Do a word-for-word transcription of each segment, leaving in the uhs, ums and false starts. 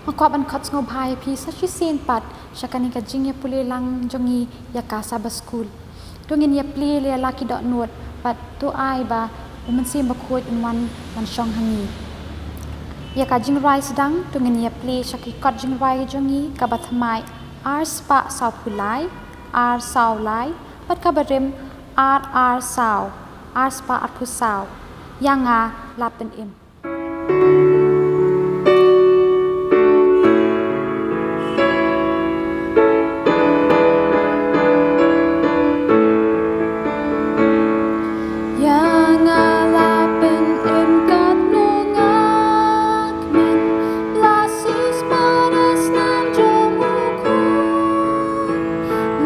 Nga kwah ban khot sngewbha ïa phi sa shisien pat sha kane ka jingïapule lang jong ngi ïa ka Sabbath School. To ngin ïa plie ïa la ki dohnud bad to ai ba U Mynsiem Bakhuid un wan ban shong ha ngi. Ïa ka jingrwai sdang to ngin ïa plie sha ki kot jingrwai jong ngi, kaba thymmai ar spah sawphew lai, ar saw lai, bad kaba rim ar ar saw, ar spah arphew saw. Ïa nga la pynim. Ïa nga la pynim katno nga kmen, la siew spah da snam jong U Khun.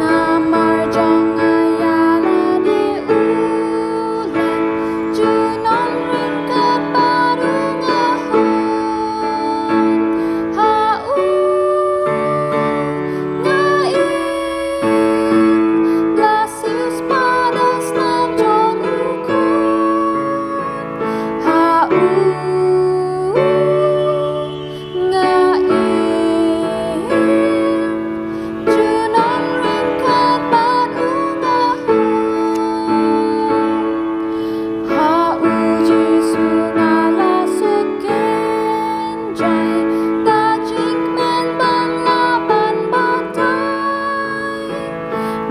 Namar jong nga ïa lade U Len, junom ryngkat bad U nga hun. Ha U nga im, la siew spah da snam jong U Khun. Ha U nga im, junom ryngkat bad U nga hun. Ha U Jisu nga la suk kynjai, da jingkmen bym lah ban batai.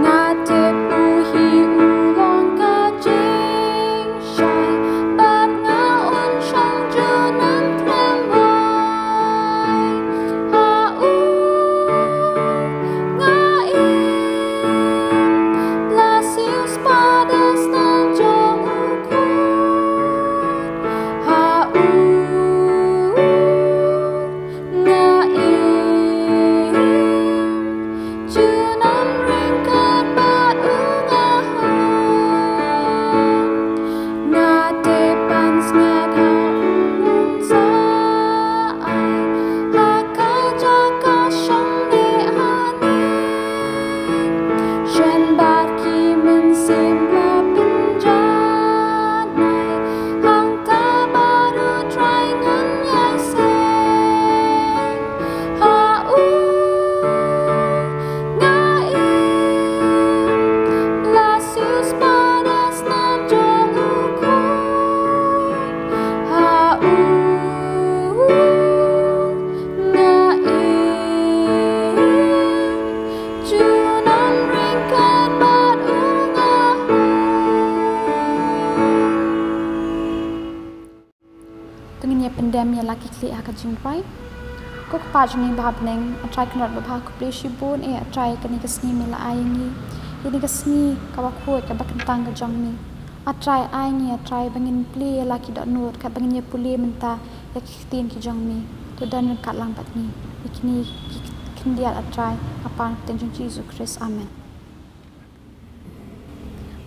Nga tip U hi U long ka jing shai, bad nga un shong junom khlem wai. Ha U nga im, la siew spah da snam jong U Khun. Ha U nga im, junom ryngkat bad U nga hun. Nga tip pansngiat ha U un sa ai, ha ka jaka shong ne ha ne. Shen bad ki mynsiem la pynjanai, hangta bad U Trai ngan ïai seng. Ha U nga im, la siew spah da snam jong U Khun. Ha U nga im, junom ryngkat bad U nga hun. To ngin ïa pyndem ïa la ki khlieh ha ka jingrwai. Ko Kpa jong ngi ba ha bneng, A Trai Kynrad babha, khublei shibun eh A Trai, kane ka sngi me la ai ïa ngi, ïa kane ka sngi kaba khuid kaba kyntang ka jong me. A Trai, ai ngi A Trai ba ngin plie ïa la ki dohnud, katba ngin ïa pule mynta ïa ki ktien ki jong me. To don ryngkat lang bad ngi ïa kine ki khyndiat A Trai, ha ka kyrteng jong U Jisu Khrist. Amen.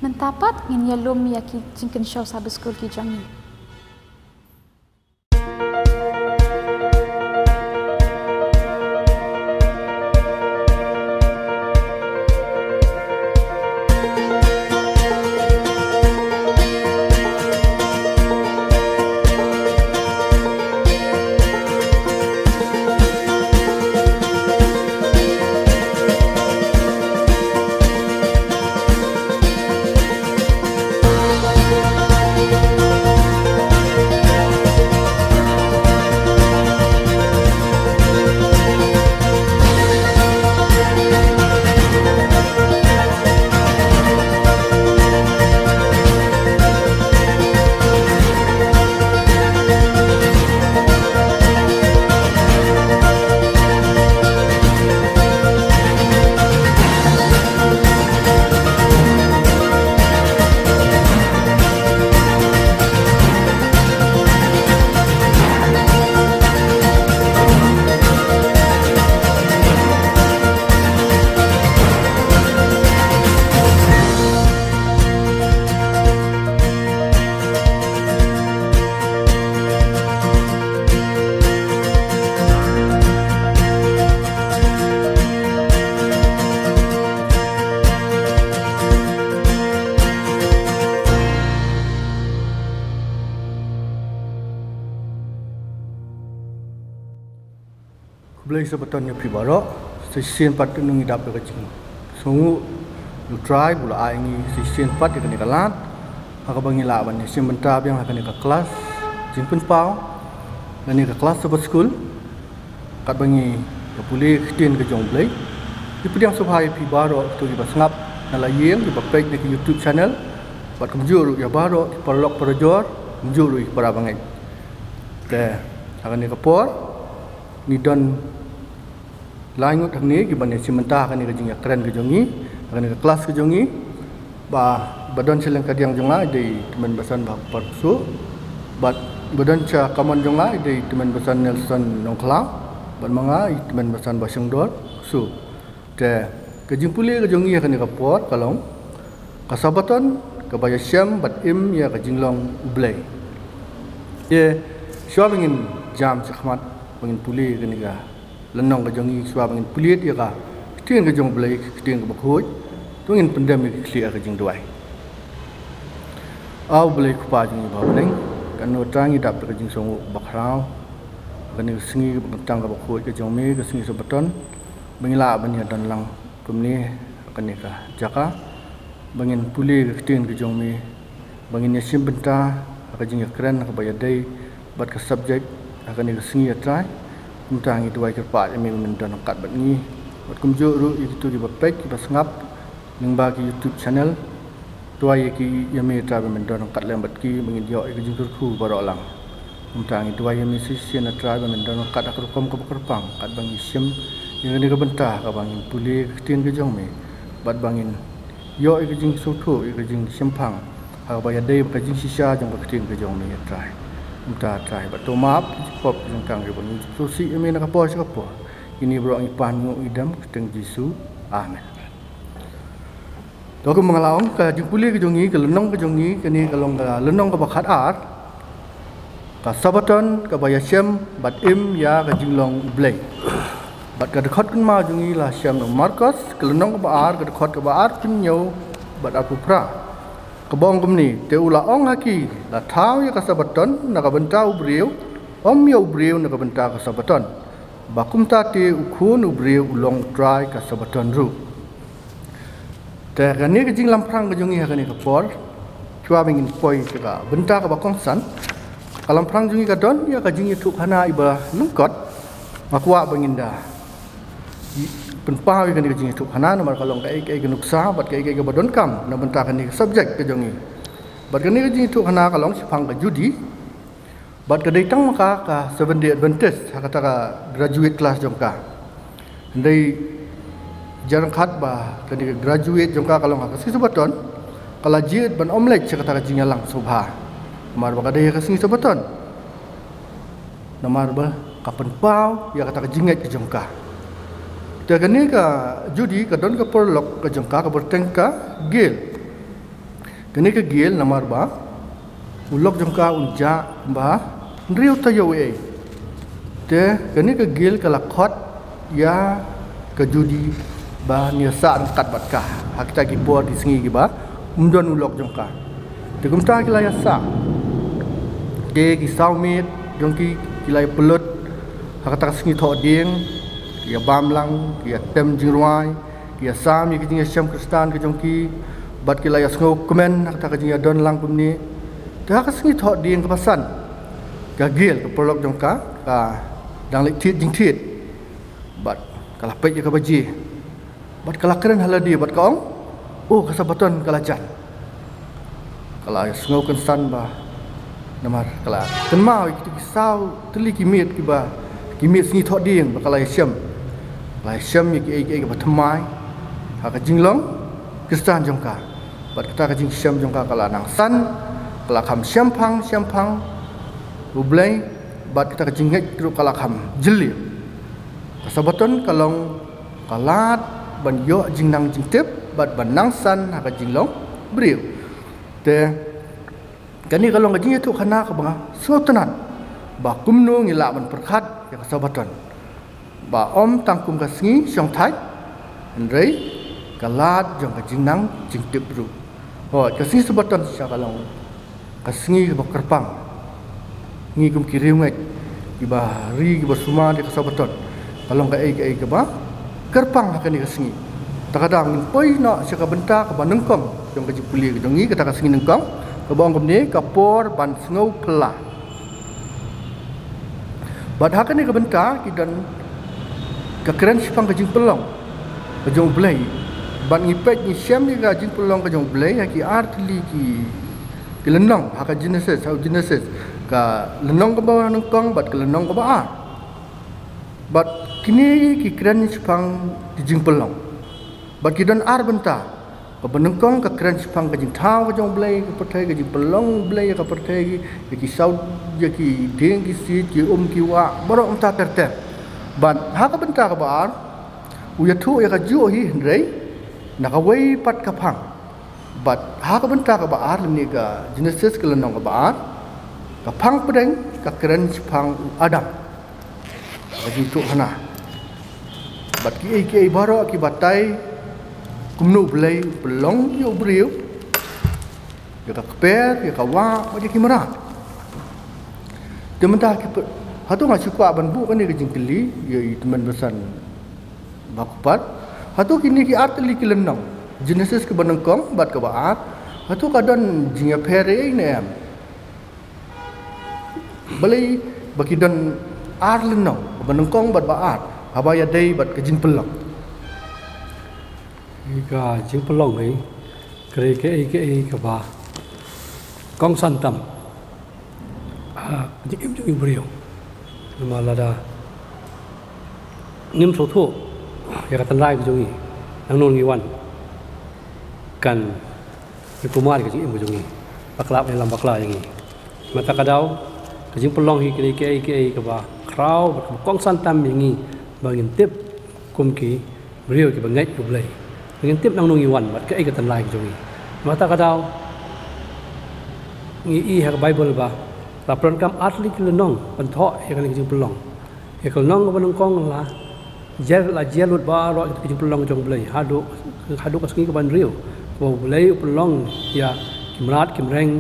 Mynta pat ngin ïa lum ïa ki jingkynshew Sabbath School ki jong ngi. Khublei Sabbaton ïa phi baroh. Sa shisien pat ngi dap da ka jingsngewnguh, U Trai u la ai ngi sa shisien pat ïa kane ka lad ha kaba ngi lah ban ïashim bynta biang ha kane ka klas jingpynpaw, kane ka klas Sabbath School, katba ngi ïa pule ka ktien ka jong U Blei. Ngi pdiang sngewbha ïa phi baroh kito kiba sngap na la ïing, kiba peit na ki YouTube channel, bad kumjuh ruh ïa baroh ki paralok parajor, kumjuh ruh ïa ki para bangeit. Te ha kane ka por ngi don lai ngut hangne kiban ïashim bynta ha kane ka jingïakren ka jong ngi, ha kane ka klas ka jong ngi. Ba, ba don sha lyngkadiang jong nga i dei i Tymmen Basan Bah Parksu, bad ba don sha kamon jong nga i dei i Tymmen Basan Nelson Nongkhlaw, bad ma nga i Tymmen Basan Bah Shongdor Ksu. Te ka jingpule ka jong ngi ha kane ka por ka long: Ka Sabbaton kaba ïashem bad im ïa ka jinglong U Blei. Te shuwa ba ngin jam shakhmat, ba ngin pule kane ka lynnong ka jong ngi, shuwa ba ngin pule ïa ka ktien ka jong U Blei, ka ktien kaba khuid, to ngin pyndem ïa ka khlieh ha ka jingduwai. A U Blei Kpa jong ngi ba ha bneng, kano tang ngi dap da ka jingsngewnguh bakhraw ha kane ka sngi kaba kyntang kaba khuid ka jong me, ka sngi Sabbaton, ba ngi lah ban ïadon lang kumne ha kane ka jaka, ba ngin pule ka ktien ka jong me, ba ngin ïashim bynta ha ka jingïakren ha kaba ïadei bad ka subject ha kane ka sngi, A Trai. Kumta ngi duwai kyrpad ïa me ba men don ryngkat bad ngi, bad kumjuh ruh ïa kito kiba peit kiba sngap lyngba ki YouTube channel. Duwai ïa ki, ïa me Trai, ba men don ryngkat lem bad ki, ba ngin ïoh ïa ka jingkyrkhu baroh lang. Kumta ngi duwai ïa me sa shisien, A Trai, ba men don ryngkat ha ka rukom kaba kyrpang katba ngi shim ïa kane ka bynta kaba ngin pule ka ktien ka jong me, bad ba ngin ïoh ïa ka jingsngewthuh, ïa ka jingshemphang ha kaba ïadei bad ka jingshisha jong ka ktien ka jong me, A Trai. Kumta, A Trai, bad to map ïa ki pop ki jong ngi kiba ngi sngewsih ïa me na ka por sha ka por. Kine baroh ngi pan, ngi ong, ngi dei ha ka kyrteng Jisu. Amen. To kumba nga la ong, ka jingpule ka jong ngi, ka lynnong ka jong ngi kane ka long ka lynnong kaba khatar: Ka Sabbaton kaba ïashem bad im ïa ka jinglong U Blei. Bad ka dkhot kynmaw jong ngi la shem na u Markos, ka lynnong kaba ar, ka dkhot kaba arphew hynñiew bad arphew phra, kaba ong kumne: Te u la ong ha ki, la thaw ïa ka Sabbaton na ka bynta u briew, ym ïa u briew na ka bynta ka Sabbaton. Ba kumta te u Khun u briew u long U Trai ka Sabbaton ruh. Te kane ka jinglamphrang ka jong ngi ha kane ka por, shuwa ba ngin poi sha ka bynta kaba kongsan, ka lamphrang jong ngi ka don ïa ka jingïathuhkhana iba lyngkot. Nga kwah ba ngin da pynpaw ïa kane ka jingïathuhkhana namar ka long kaei kaei ka nuksa bad kaei kaei kaba donkam na bynta kane ka subject ka jong ngi. Bad kane ka jingïathuhkhana ka long shaphang ka Judy. Bad ka dei tang ma ka ka Seventh Day Adventist ha kata ka graduate class jong ka. Hynrei jan khat ba kane ka graduate jong ka ka long ha ka sngi Sabbaton, ka la jied ban ym leit sha kata ka jingïalang sngewbha, namar ba ka dei ha ka sngi Sabbaton. Namar ba ka pynpaw ïa kata ka jingngeit ka jong ka. Te kane ka Judy ka don ka paralok ka jong ka, kaba kyrteng ka Gail. Kane ka Gail namar ba u lok jong ka un jah ba hynriew taïew ei. Te kane ka Gail ka la khot ïa ka Judy ban ïasah ryngkat bad ka ha kita ki por ki sngi kiba ym don u lok jong ka. Te kumta ki la ïasah. Te ki saw miet jong ki ki la ïa pynlut ha kata ka sngi Thohdieng, ki ïa bam lang, ki ïa tem jingrwai, ki ïa sam ïa ka jingïashem Khristan ka jong ki, bad ki la ïa sngewkmen ha kata ka jingïadon lang kumne. Te ha ka sngi Thohdieng kaba san, ka Gail, ka paralok jong ka, ka dang leit thied jingthied, bad ka la peit ïa ka baje, bad ka la kren ha lade bad ka ong, "Oh, ka Sabbaton ka la jan." Ka la ïa sngewkynsan ba namar ka la kynmaw ïa kito ki saw tylli ki miet kiba, ki miet sngi Thohdieng ba ka la ïa shem. Ka la ïa shem ïa kiei kiei kiba thymmai ha ka jinglong Khristan jong ka. Bad kata ka jingshem jong ka ka la nang san, ka la kham shemphang shemphang U Blei, bad kata ka jingngeit ruh ka la kham jylliew. Ka Sabbaton ka long ka lad ban ïoh jingnang jingtip bad ban nang san ha ka jinglong briew. Te kane ka long ka jingïathuhkhana kaba sngewtynnat ba kumno ngi lah ban pyrkhat ïa ka Sabbaton ba ym tang kum ka sngi shongthait, hynrei ka lad jong ka jingnang jingtip ruh. Hooid, ka sngi Sabbaton shisha ka long ka sngi kaba kyrpang. Ngi kum ki riewngeit kiba ri, kiba sumar ïa ka Sabbaton, Ka long kaei kaei kaba kyrpang ha kane ka sngi. Ta ka daw ngin poi noh sha ka bynta kaba nyngkong jong ka jingpule ka jong ngi, kata ka sngi nyngkong, kaba ong kumne, ka por ban sngew phylla. Bad ha kane ka bynta ki don ka kren shaphang ka jingpynlong ka jong U Blei. Bad ngi peit ngi shem ïa ka jingpynlong ka jong U Blei ha ki ar tylli ki, ki lynnong ha ka Genesis, ha u Genesis, ka lynnong kaba nyngkong bad ka lynnong kaba ar. Bad kine ki kren shaphang ki jingpynlong. Bad ki don ar bynta. Kaba nyngkong ka kren shaphang ka jingthaw ka jong U Blei ïa ka pyrthei, ka jingpynlong U Blei ïa ka pyrthei, ïa ki saw, ïa ki dieng ki siej, ki um ki wah, baroh mynta ter ter. Bad ha ka bynta kaba ar, u ïathuh ïa kajuh hi, hynrei na kawei pat ka phang. Bad ha ka bynta kaba ar lane ka Genesis ka lynnong kaba ar, ka phang pdeng ka kren shaphang u Adam. Ka jingtuh hana. Bad kiei kiei baroh ki batai kumno U Blei u pynlong ïa u briew, ïa ka kper, ïa ka wah, bad ïa ki mrad. Te mynta ki pe-, hato nga shu kwah ban buh kane ka jingkylli ïa i tymmen basan ba kyrpad. Hato kine ki ar tylli ki lynnong, Genesis kaba nyngkong bad kaba ar, hato ka don jingïapher ei ne em? Balei ba ki don ar lynnong, kaba nyngkong bad ba ar, haba ïadei bad ka jingpynlong? Ka jingpynlong hi ka dei kaei kaei kaba kongsan tam ha ka jingim jong u briew. Namar lada ngim sngewthuh ïa ka tynrai ka jong ngi, naduh ngi wan, kan ngi kulmar ïa ka jingim ka jong ngi, bakla ïalam bakla ïa ngi. Namar kata ka daw ka jingpynlong hi ka dei kaei kaei kaba khraw bad kaba kongsan tam ïa ngi ba ngin tip kum ki briew kiba ngeit ïa U Blei. Ngin tip naduh ngi wan bad kaei ka tynrai ka jong ngi. Namar kata ka daw ngi i ha ka Baibl ba la pyndonkam ar tylli ki lynnong ban thoh ïa kane ka jingpynlong. Ïa ka lynnong kaba nyngkong la jer, la jer lut baroh ïa ka jingpynlong jong U Blei haduh, haduh ka sngi kaba hynriew, kaba U Blei u pynlong ïa ki mrad ki mreng,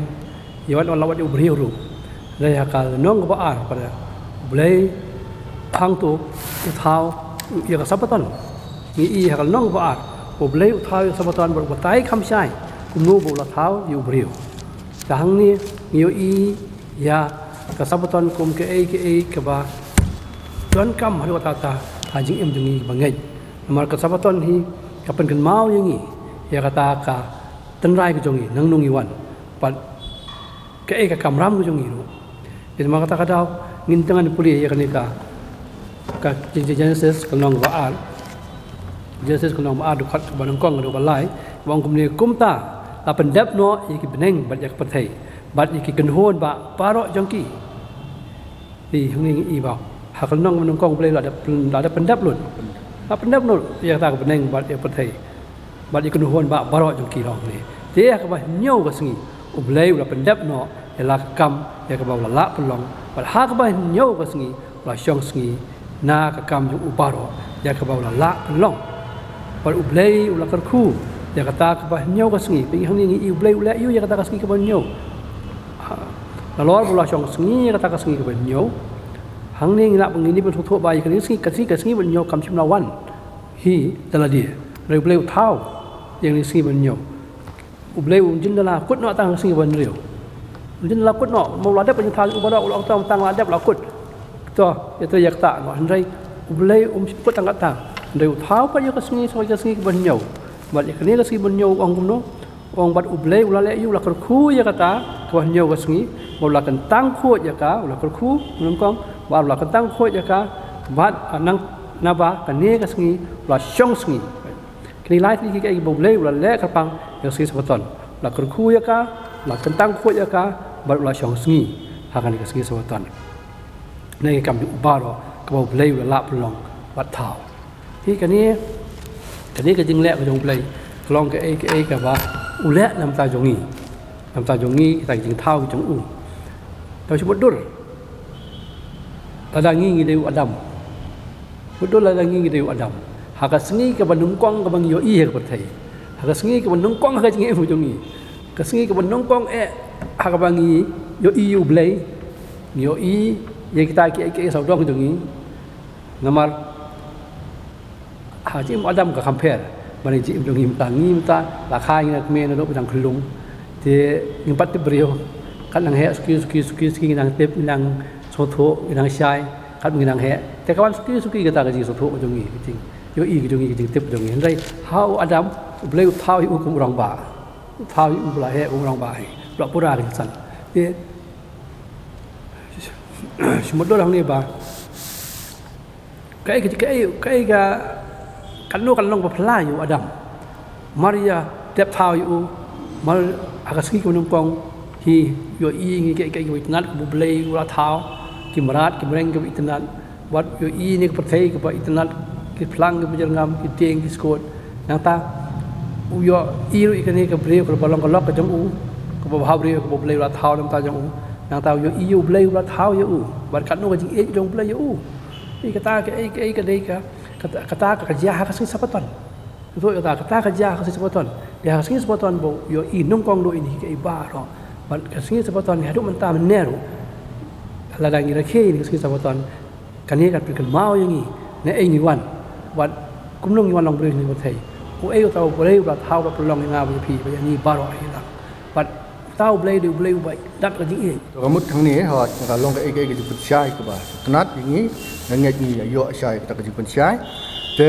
ïa wat la wat ïa u briew ruh. Hynrei ha ka lynnong kaba ar pat U Blei hangto u thaw ïa ka Sabaton. Ngi i ha ka lynnong kaba ar U Blei u thaw ïa ka Sabaton bad u batai kham shai kumno ba u la thaw ïa u briew. Te hangne ngi ïohi ïa ka Sabaton kum kaei kaei kaba donkam haduh katta katta ha jingim jong ngi kiba ngeit. Namar ka Sabaton hi ka pynkynmaw ïa ngi ïa kata ka tynrai ka jong ngi, naduh ngi wan bad kaei ka kamram ka jong ngi ruh. Te namar kata ka daw ngin tang ngan pule ïa kane ka, ka Gen-, Genesis ka lynnong ba ar. Genesis ka lynnong ba ar, dkhot kaba nyngkong haduh ba lai, ba ong kumne, kumta la pyndep noh ïa ki bneng bad ïa ka pyrthei bad ïa ki kynhun bah baroh jong ki. Te hangne ngi i ba ha ka lynnong ba nyngkong U Blei la dep, la dep pyndep lut, la pyndep lut ïa kata ka bneng bad ïa ka pyrthei bad ïa ki kynhun bah baroh jong ki, la ong kumne. Te ha kaba hynñiew ka sngi U Blei u la pyndep noh ïa la ka kam ïa kaba u la lah pynlong, bad ha kaba hynñiew ka sngi u la shong sngi na ka kam jong u baroh ïa kaba u la lah pynlong. Bad U Blei u la kyrkhu ïa kata kaba hynñiew ka sngi. Peit hangne ngi i U Blei u leh aiu ïa kata ka sngi kaba hynñiew. Ha, nalor ba u la shong sngi ïa kata ka sngi kaba hynñiew, hangne ngi lah ban, ngi lah ban sngewthuh ba ïa kane ka sngi, ka sngi, ka sngi ba hynñiew kam shym la wan hi da lade. Hynrei U Blei u thaw ïa kane ka sngi ba hynñiew. U Blei um jin da la kut noh tang ka sngi ba hynriew. Um jin da la kut noh, mo, la dep ban thaw u baroh, u la ong tang la dep la kut. To, ïa to ïa kata noh. Hynrei U Blei um shym kut tang kata. Hynrei u thaw pat ïa ka sngi, sa ka sngi kaba hynñiew. Bad ïa kane ka sngi ba hynñiew u ong kumno? U ong bad U Blei u la leh aiu, u la kyrkhu ïa kata kaba hynñiew ka sngi, bad u la kyntang khuid ïa ka, u la kyrkhu, nyngkong, bad u la kyntang khuid ïa ka, bad, ah, nang, naba kane ka sngi u la shong sngi. Kine lai tylli ki kaei ba U Blei u la leh kyrpang ïa ka sngi Sabaton. U la kyrkhu ïa ka, u la kyntang khuid ïa ka, bad u la shong sngi ha kane ka sngi Sabaton. Kane ka kam jong u baroh kaba U Blei u la lah pynlong bad thaw. Hi kane, kane ka jingleh ka jong U Blei ka long kaei kaei kaba u leh na bynta jong ngi, na bynta jong ngi, kita ki jingthaw ki jong u. Tang shu mutdur lada ngi ngi dei u Adam. Mutdur lada ngi ngi dei u Adam. Ha ka sngi kaba nyngkong kaba ngi ïohi ha ka pyrthei, ha ka sngi kaba nyngkong ha ka jingim jong ngi, ka sngi kaba nyngkong eh ha kaba ngi ïohi ïa U Blei, ngi ïohi ïa kita kiei kiei sawdong jong ngi. Namar Ha jingim u Adam ka compare bad jingim jong ngi mynta, ngi mynta la kha ngi na kmie naduh ba dang khyllung. Te ngim pat tip briew, kat nang heh suki suki suki suki ngi nang tip, ngi nang sngewthuh, ngi nang shai, kat ngi nang heh. Te ka wan suki suki kata ka jingsngewthuh ka jong ngi, ka jingïohi ka jong ngi, ka jingtip jong ngi. Hynrei ha u Adam, U Blei u thaw ïa u kum u rangbah. U thaw ïa u ba la heh kum u rangbah hi, ba la pura ka jingsan. Te shu mutdur hangne ba kaei ka, kaei, kaei ka, katno ka lynnong ba phylla ïa u Adam. Mar ïa dep thaw ïa u, mar ha ka sngi kaba nyngkong hi, ïohi ngi kaei kaei kaba itynnad kaba U Blei u la thaw, ki mrad ki mreng kiba itynnad, bad ïohi ïa kane ka pyrthei kaba itynnad, ki phlang kiba jyrngam, ki dieng ki skud. Nangta u ïohi ruh ïa kane ka briew kaba long ka lok ka jong u, kaba bhabriew kaba U Blei u la thaw na ka bynta jong u. Nangta u ïohi ïa U Blei u la thaw ïa u, bad katno ka jingïeit jong U Blei ïa u. Ïa kata kaei kaei ka dei ka, kata, kata ka jia ha ka sngi Sabaton. Ruh ïa kata, kata ka jia ha ka sngi Sabaton. Dei ha ka sngi Sabaton ba u ïohi nyngkong ruh ïa kine kiei baroh. Bad ka sngi Sabaton haduh mynta mynne ruh, lada ngi rakhe ïa ka sngi Sabaton, kane kan pynkynmaw ïa ngi naei ngi wan, bad kumno ngi wan long briew ha kane ka pyrthei. Uei uta U Blei uba la thaw, uba la pynlong ïa nga bad ïa phi bad ïa ngi baroh hi lang. Bad uta U Blei dei U Blei uba itynnad ka jingïeit. To ka mut hangne, hooid, ka long kaei kaei ka jingpynshai kaba itynnad ïa ngi, nga ngeit ngi ïa ïoh shai kata ka jingpynshai. Te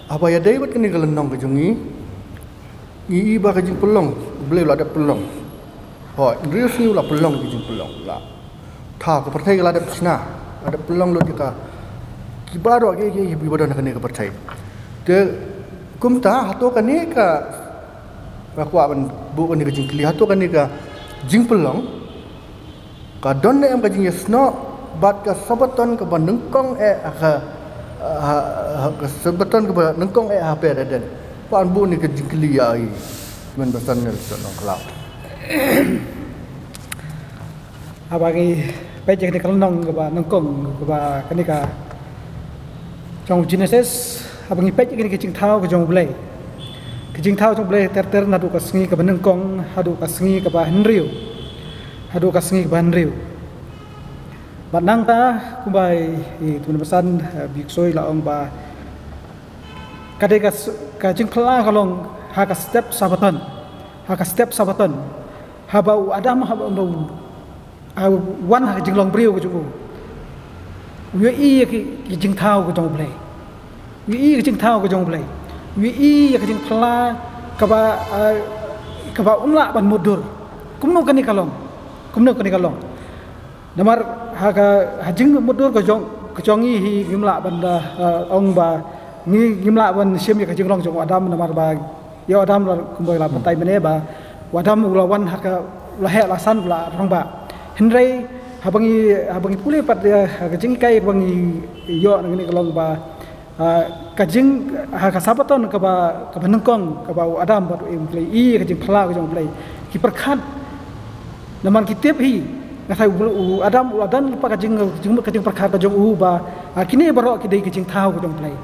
haba ïadei bad kane ka lynnong ka jong ngi, ngi i ba ka jingpynlong, U Blei u la dep pynlong. Hooid, hynriew sngi u la pynlong ka jingpynlong, u la thaw, ka pyrthei ka la dep shna, la dep pynlong lut ïa ka, ki baroh kiei kiei kiba don ha kane ka pyrthei. Te kumta hato kane ka, nga kwah ban buh kane ka jingkylli, hato kane ka jingpynlong ka don ne em ka jingïasnoh bad ka Sabaton kaba nyngkong eh ha ka, ha, ha, ka Sabaton kaba nyngkong eh ha Pyrthei Eden? Kwah ban buh kane ka jingkylli ïa i Kmen Basan Nelson Nongkhlaw. Haba ngi peit ïa kane ka lynnong kaba nyngkong, kaba kane ka jong Genesis, haba ngi peit ïa kane ka jingthaw ka jong U Blei. Ka jingthaw jong U Blei ter ter naduh ka sngi kaba nyngkong haduh ka sngi kaba hynriew. Haduh ka sngi kaba hynriew. Bad nangta kumba i, i Kmen Basan, eh, Biksoi la ong ba ka dei ka s-, ka jingphylla ka long ha ka step Sabaton. Ha ka step Sabaton. Haba u Adam, haba u, ah, wan ha ka jinglong briew ka jong u, u ïohi ïa ki, ki jingthaw ka jong U Blei. U ïohi ïa ka jingthaw ka jong U Blei. U ïohi ïa ka jingphylla kaba, ah, kaba um lah ban mutdur. Kumno kane ka long? Kumno kane ka long? Namar ha ka, ha jingmutdur ka jong, ka jong ngi hi ngim lah ban da, ah, ong ba ngi, ngim lah ban shim ïa ka jinglong jong u Adam, namar ba ïa u Adam la, kumba la batai mynne ba u Adam u la wan ha ka, u la heh la san, u la rangbah. Hynrei haba ngi, haba ngi pule pat ïa ka jinghikai ba ngi ïoh na kane ka long ba, ah, ka jing, ha ka Sabaton kaba, kaba nyngkong kaba u Adam bad u Im u la ïohi ïa ka jingphylla ka jong U Blei, ki pyrkhat. Namar ki tip hi, nga thaw u, u Adam u la don pat ka jing, jing, ka jingpyrkhat ka jong u ba, ah, kine baroh ki dei ka jingthaw ka jong U Blei.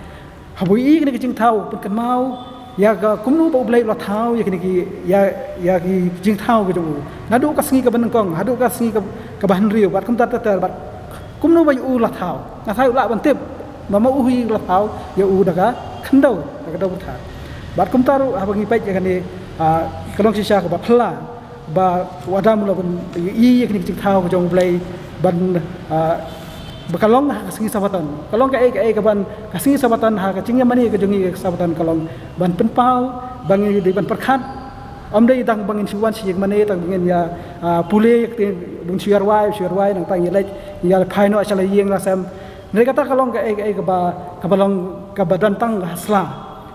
Haba u ïohi kane ka jingthaw, pynkynmaw ïa ka kumno ba U Blei u la thaw ïa kine ki, ïa, ïa ki jingthaw ka jong u. Naduh ka sngi kaba nyngkong haduh ka sngi ka, kaba hynriew, bad kumta ter ter, bad kumno ba ïa u la thaw. Nga thaw u lah ban tip ba ma u hi u la thaw ïa u da ka khyndew, da ka dewbyrtha. Bad kumta ruh haba ngi peit ïa kane, ah, ka long shisha kaba phylla ba u Adam u la ban ïohi ïa kine ki jingthaw ka jong U Blei ban, ah, ba ka long ha ka sngi Sabaton. Ka long kaei kaei kaban, ka sngi Sabaton ha ka jingïamane ka jong ngi ka Sabaton ka long ban pynpaw ba ngi dei ban pyrkhat. Ym dei tang ba ngin shu wan sha ïingmane, tang ba ngin ïa, ah, pule ïa ka ktien, ba ngin shu ïa rwai, shu ïa rwai, nangta ngin ïa leit, ngin ïa phai noh sha la ïing la sem. Hynrei kata ka long kaei kaei kaba, kaba long kaba don tang ha sla.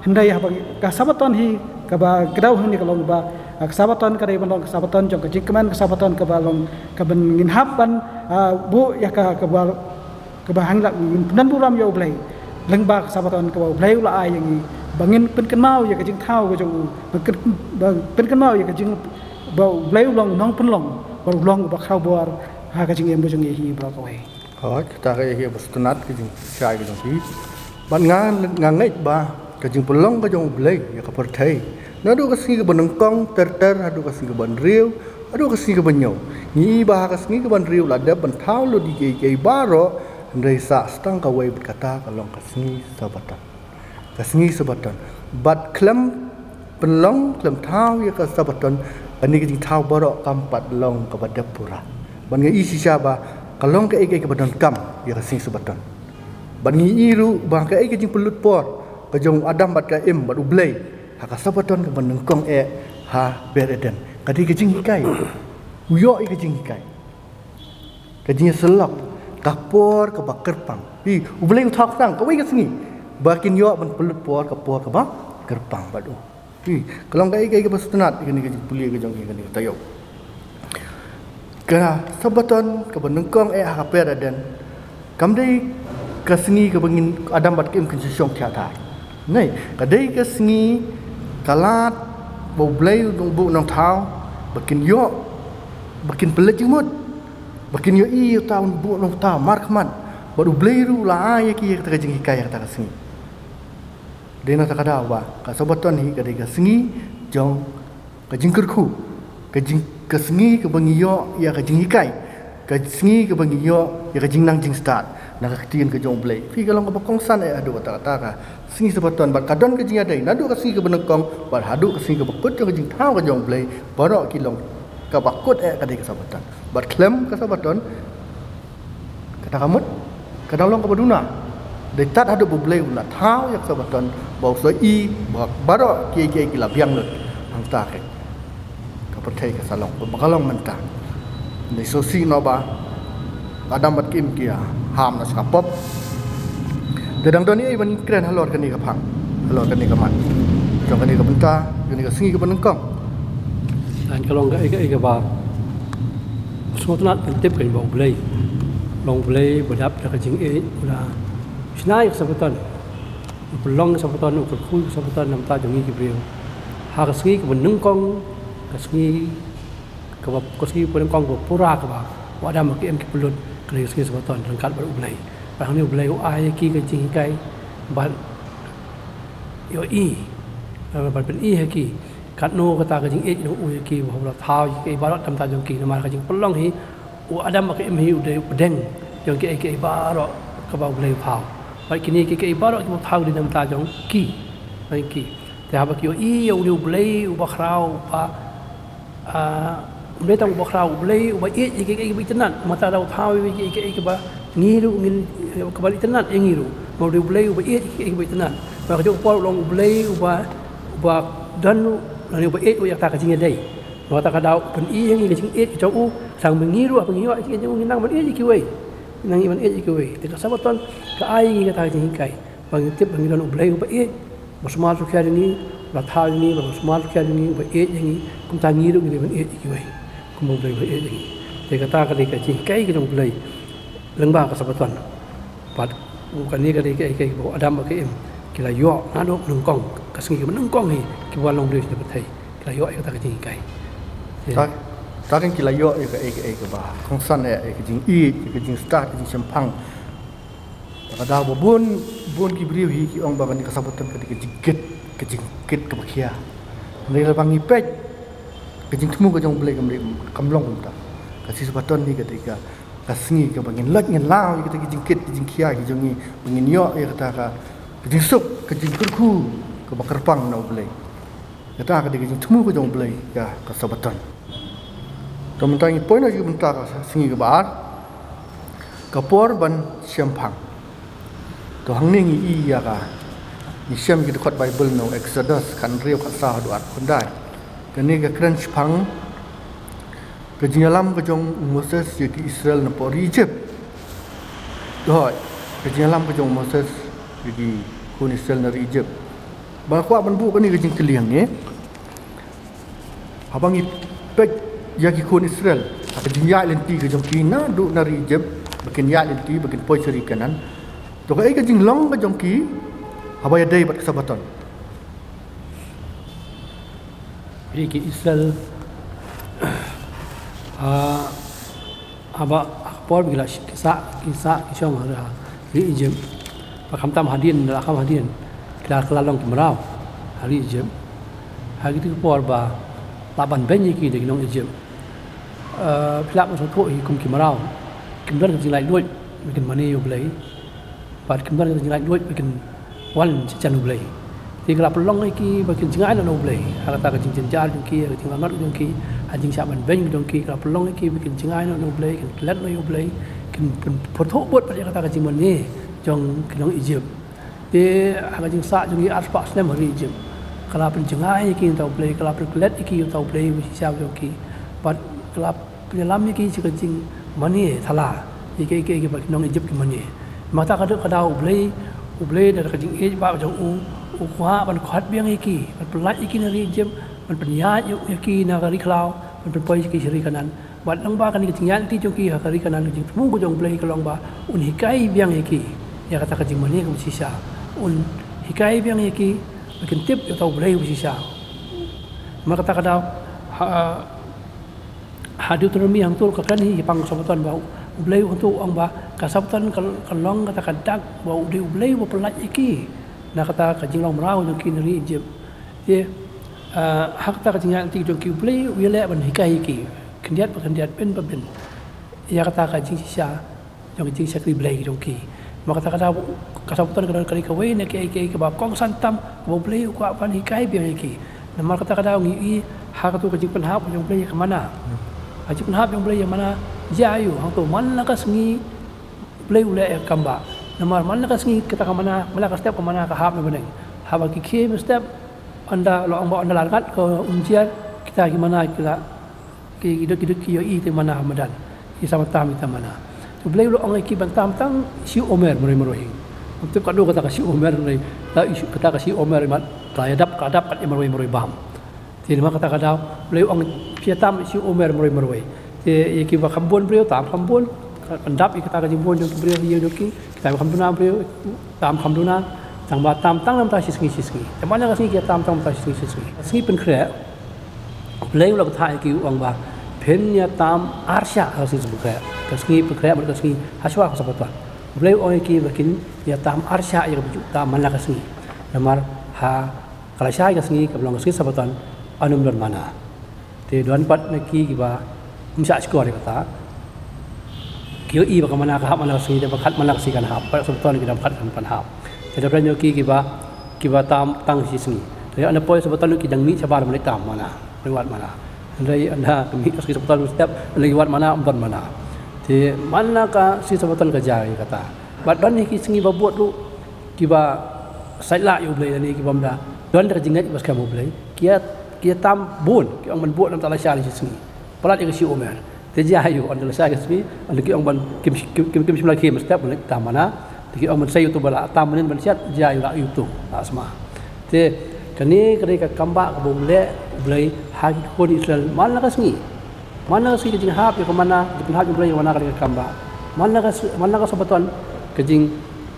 Hynrei haba ka Sabaton hi kaba kdew hangne ka long ba, ah, ka Sabaton ka dei ban long ka Sabaton jong ka jingkmen, ka Sabaton kaba long kaban ngin hap ban, ah, buh ïa ka, kaba, kaba hangla ngin pyndon burom ïa U Blei. Lyngba ka Sabaton kaba U Blei u la ai ïa ngi ba ngin pynkynmaw ïa ka jingthaw ka jong u, ba ngin, ba pynkynmaw ïa ka jing, ba U Blei u long nongpynlong, ba u long uba khraw bor ha ka jingim ka jong ngi hi baroh kawei. Hooid, kata ka ïa hi ba sngewtynnat ka jingshai ka jong phi. Bad nga, nga ngeit ba ka jingpynlong ka jong U Blei ïa ka pyrthei naduh ka sngi kaba nyngkong ter ter haduh ka sngi kaba hynriew, haduh ka sngi kaba hynñiew. Ngi i ba ha ka sngi kaba hynriew la dep ban thaw lut ïa kiei kiei baroh, Hynrei sah tang kawei bad kata ka long ka sngi Sabaton. Ka sngi Sabaton. Bad khlem pynlong, khlem thaw ïa ka Sabaton, kane ka jingthaw baroh kam pat long kaba dep pura. Bad nga i shisha ba ka long kaei kaei kaba donkam ïa ka sngi Sabaton. Bad ngi i ruh ba kaei ka jingpynlut por ka jong u Adam bad ka Im bad U Blei ha ka Sabaton kaba nyngkong eh ha Ber Eden. Ka dei ka jinghikai. U ïoh ïa ka jinghikai. Ka jingïasyllok, ka por kaba kyrpang. Phi, U Blei u thaw tang kawei ka sngi ba kin ïoh ban pynlut por, ka por kaba kyrpang bad u. Phi, ka long kaei kaei kaba sngewtynnat ïa kane ka jingpule ka jong ngi, ïa kane ka taïew. Ka Sabaton kaba nyngkong eh ha ka Ber Eden, kam dei ka sngi kaba ngin, Adam bad ka Im, kin shu shong thiah thar. Nai, ka dei ka sngi, ka lad ba U Blei u nong, u Nongthaw, ba kin ïoh, ba kin pynleit jingmut, ba kin ïohi ïa uta u nong, u Nongthaw markhmat. Bad U Blei ruh u la ai ïa ki ïa kata ka jinghikai ïa kata ka sngi. Dei na kata ka daw ba ka Sabaton hi ka dei ka sngi jong ka jingkyrkhu, ka jing, ka sngi kaba ngi ïoh ïa ka jinghikai, ka sngi kaba ngi ïoh ïa ka jingnang jingstad na ka ktien ka jong U Blei. Phi, ka long kaba kongsan eh haduh katta katta ka sngi Sabaton, bad ka don ka jingïadei naduh ka sngi kaba nyngkong bad haduh ka sngi kaba kut jong ka jingthaw ka jong U Blei, baroh ki long, kaba kut eh ka dei ka Sabaton. Bad khlem ka Sabaton, kata ka mut ka dang long kaba duna. Dei tad haduh ba U Blei u la thaw ïa ka Sabaton, ba u sa i ba baroh kiei kiei ki la biang lut. Hangta ka, ka pyrthei ka sa long kumba ka long mynta. Dei shisha noh ba Adam bad ka Im ki ïa ham na sha ka pop. Te dang don ei ei ban kren halor kane ka phang, halor kane ka mat jong kane ka bynta, kane ka sngi kaba nyngkong. Tang ka long kaei kaei kaba sngewtynnat, kan tip kan ba U Blei, long U Blei ba dap da ka jingïeit, u la shna ïa ka Sabaton, u pynlong ka Sabaton, u kyrkhu ïa ka Sabaton na ka bynta jong ngi ki briew. Ha ka sngi kaba nyngkong, ka sngi kaba, ka sngi kaba nyngkong kaba pura kaba u Adam bad ka Im ki pynlut, ka dei ka sngi Sabaton ryngkat bad U Blei. Bad hangne U Blei u ai ïa ki ka jinghikai ban ïohi, ban pyni ha ki katno kata ka jingïeit jong u ïa ki, ba u la thaw ïa ki baroh na ka bynta jong ki, namar ka jingpynlong hi, u Adam bad ka Im hi u dei u pdeng jong kiei kiei baroh kaba U Blei u thaw. Bad kine kiei kiei baroh kiba u thaw dei na ka bynta jong ki, jong ki. Te haba ki ïohi ïa une U Blei uba khraw, uba, ah, ym dei tang uba khraw, U Blei uba ïeit ïa kiei kiei kiba itynnad. Namar kata da u thaw ïa kiei kiei kiba ngi ruh ngin, kiba itynnad ïa ngi ruh. Namar U Blei uba ïeit ïa kiei kiei kiba itynnad. Namar ka jong ka por u long U Blei uba, uba don ruh lane uba ïeit ruh ïa kata ka jingïadei. Namar kata ka daw u pyni ïa ngi ka jingïeit ka jong u, tang ba ngi ruh haba ngi ïoh ïa kiei kiei jong u ngin nang ban ïeit ïa kiwei. Nang ban ïeit ïa kiwei. Te ka Sabaton ka ai ïa ngi kata ka jinghikai ba ngin tip ba ngi don U Blei uba ïeit, uba sumar sukhiar ïa ngi, uba thaw ïa ngi, uba sumar sukhiar ïa ngi, uba ïeit ïa ngi, kumta ngi ruh ngin dei ban ïeit ïa kiwei kum U Blei uba ïeit ïa ngi. Te kata ka dei ka jinghikai ka jong U Blei lyngba ka Sabaton. Bad kane ka dei kaei kaei ba u Adam bad ka Im ki la ïoh naduh nyngkong, ka sngi kaba nyngkong hi kiba wan long briew sha kane ka pyrthei, ki la ïoh ïa kata ka jinghikai. Te ta, ta kan ki la ïoh ïa kaei kaei kaba kongsan eh, ïa ka jingïeit, ïa ka jingstad, ka jingshemphang. Te ka daw ba bun, bun ki briew hi ki ong ba kane ka Sabaton ka dei ka jingkit, ka jingkit kaba khia. Hynrei lada ngi peit ka jingthmu ka jong U Blei kam dei, kam long kumta. Ka sngi Sabaton hi ka dei ka, ka sngi kaba ngin lait ngin law ïa kata ka jingkit ka jingkhia ka jong ngi, ba ngin ïoh ïa kata ka, ka jingsuk, ka jingkyrkhu kaba kyrpang na U Blei. Kata ka dei ka jingthmu ka jong U Blei ïa ka Sabaton. To mynta ngi poi noh sha ka bynta ka sngi kaba ar, ka por ban shemphang. To hangne ngi i ïa ka, ngi shem ki dkhot Baibl na u Exodus khathynriew, khatsaw haduh arphew khyndai. Kane ka kren shaphang ka jingïalam ka jong u Moses ïa ki Israel na pdeng ri Egypt. Hooid, ka jingïalam ka jong u Moses ïa ki khun Israel na ri Egypt. Ba kwah ban buh kane ka jingkylli hangne. Haba ngi peit ïa ki khun Israel ha ka jingïaid lynti ka jong ki naduh na ri Egypt, ba kin ïaid lynti, ba kin poi sha ri Kanaan. To kaei ka jinglong ka jong ki haba ïadei bad ka Sabaton? Ri ki Israel, ah, haba ha ka por ba ki la sh-, ki sah, ki sah, ki shong ha ri Egypt. Ba khamtam hadien, la kham hadien, ki la kylla long ki mraw ha ri Egypt. Ha kito ki por ba la ban beiñ ïa ki da ki nong Egypt. Eh, phi lah ban sngewthuh hi kum ki mraw, kim don ka jinglaitluid, ba kin mane ïa U Blei, bad kim don ka jinglaitluid ba kin wan sha jan U Blei. Te ka la pynlong ïa ki ba kin jngai noh na U Blei ha kata ka jingjynjar jong ki, ha ka jinglong noh jong ki, ha jingshah ban beiñ jong ki. Ka la pynlong ïa ki ba kin jngai noh na U Blei, kin klet noh ïa U Blei, kin pyn-, pyrthuh bud pat ïa kata ka jingmane jong ki nong Ijipt. Te ha ka jingsah jong ki arspah snem ha ri Ijipt, ka la pynjngai ïa ki na uta U Blei, ka la pynklet ïa ki na uta U Blei ba shisha jong ki, bad ka la pynïalam ïa ki sha ka jingmane thala ïa ki, ïa ki, ïa ki ba ki nong Ijipt ki mane. Namar kata ka daw, ka daw U Blei, U Blei da ka jingïeit ba jong u, u kwah ban khot biang ïa ki, ban pyllait ïa ki na ri Ijipt, ban pynïaid ïa ki na ka ri khlaw, ban pynpoi ïa ki sha ri Kanaan. Bad lyngba kane ka jingïaid lynti jong ki ha ka ri Kanaan, ka jingthmu ka jong U Blei ka long ba un hikai biang ïa ki ïa kata ka jingmane kaba shisha. Un hikai biang ïa ki ba kin tip ïa uta U Blei ba shisha. Namar kata ka daw, ha, ha Deuteronomi hangto ka kren hi shaphang ka Sabaton ba U Blei hangto u ong ba ka Sabaton ka, ka long kata ka dak ba U Blei, U Blei uba pyllait ïa ki na kata ka jinglong mraw jong ki na ri Ijipt. Te, ah, ha kata ka jingïaid lynti jong ki, U Blei u ïaleh ban hikai ïa ki khyndiat pa khyndiat, byn pa byn, ïa kata ka jingshisha jong ka jingshakri Blei jong ki. Namar kata ka daw, ka Sabaton ka don ka dei kawei na kiei kiei kaba kongsan tam kaba U Blei u kwah ban hikai biang ïa ki. Namar kata ka daw ngi ïohi ha kato ka jingpynhap jong U Blei ïa ka manna. Ka jingpynhap jong U Blei ïa ka manna, jia aiu, hangto man la ka sngi U Blei u leh ïa ka kam ba, namar man la ka sngi kata ka manna, man la ka step ka manna ka hap na bneng. Haba ki khie mynstep, ynda la ong ba ynda la rngat ka umjer, kita ki manna ki la, ki, ki duk, ki duk ki ïohi te manna ha madan. Ki sa tam ïa kita manna. U Blei u la ong ïa ki ban tam tang shi omer marwei marwei. Ngam tip katno kata ka shi omer, hynrei kata ka shi omer, mat, ka ïadap, ka dap kat ïa marwei marwei bam. Te namar kata ka daw, U Blei u ong phi ïa tam shi omer marwei marwei. Te ïa kiba kham bun briew tam kham bun, pyndap ïa kata ka jingbun jong ki briew ha ïing jong ki, kita kiba kham duna briew tam kham duna, tang ba tam tang na bynta shi sngi shi sngi. Te man la ka sngi ki ïa tam tang na bynta shi sngi shi sngi. Sngi Pynkhreh, U Blei u la kyntait ïa ki, u ong ba phin ïa tam ar shah ha ka sngi Pynkhreh. Ka sngi Pynkhreh bad ka sngi hashwa ka Sabaton. U Blei u ong ïa ki ba kin ïa tam ar shah ïa kaba ju tam man la ka sngi. Namar ha ka lashai ka sngi kaba long ka sngi Sabaton, ym don manna. Te don pat na ki kiba ym shah shkor ïa kata. Ki ïohi ba ka manna ka hap man la ka sngi, te ba khat man la ka sngi kan hap, pat Sabaton ki dang khat kan pan hap. Te don pat na ki kiba, kiba tam tang shi sngi. Te ynda poi Sabaton ki dang mih shabar ban leit tam manna, ban wad manna. Hynrei ynda ka mih ka sngi Sabaton mynstep, ynda ki wad manna, ym don manna. Te man la ka sngi Sabaton ka jia ïa kata. Bad don hi ki sngi ba bud ruh, kiba sait lah ïa U Blei lane kiba ym da don da ka jingngeit ba skhem ha U Blei, ki ïa, ki ïa tam bun, ki ong ban bud na bynta lashai shi sngi. Palat ïa ka shi omer. Te jia aiu, ynda lashai ka sngi, ynda ki ong ban kim, kim, kim, kim shym la khie mynstep ban leit tam manna. Te ki ong ban sei ïa uto ba la tam mynnin ban siat, jia aiu, la ïa uto, la sma. Te kane ka dei ka kambah kaba u leh U Blei ha ki khun Israel man la ka sngi. Man la ka sngi ka jinghap ïa ka manna, ka jingpynhap jong U Blei ïa ka manna ka dei ka kambah. Man la ka s-, man la ka Sabaton ka jing,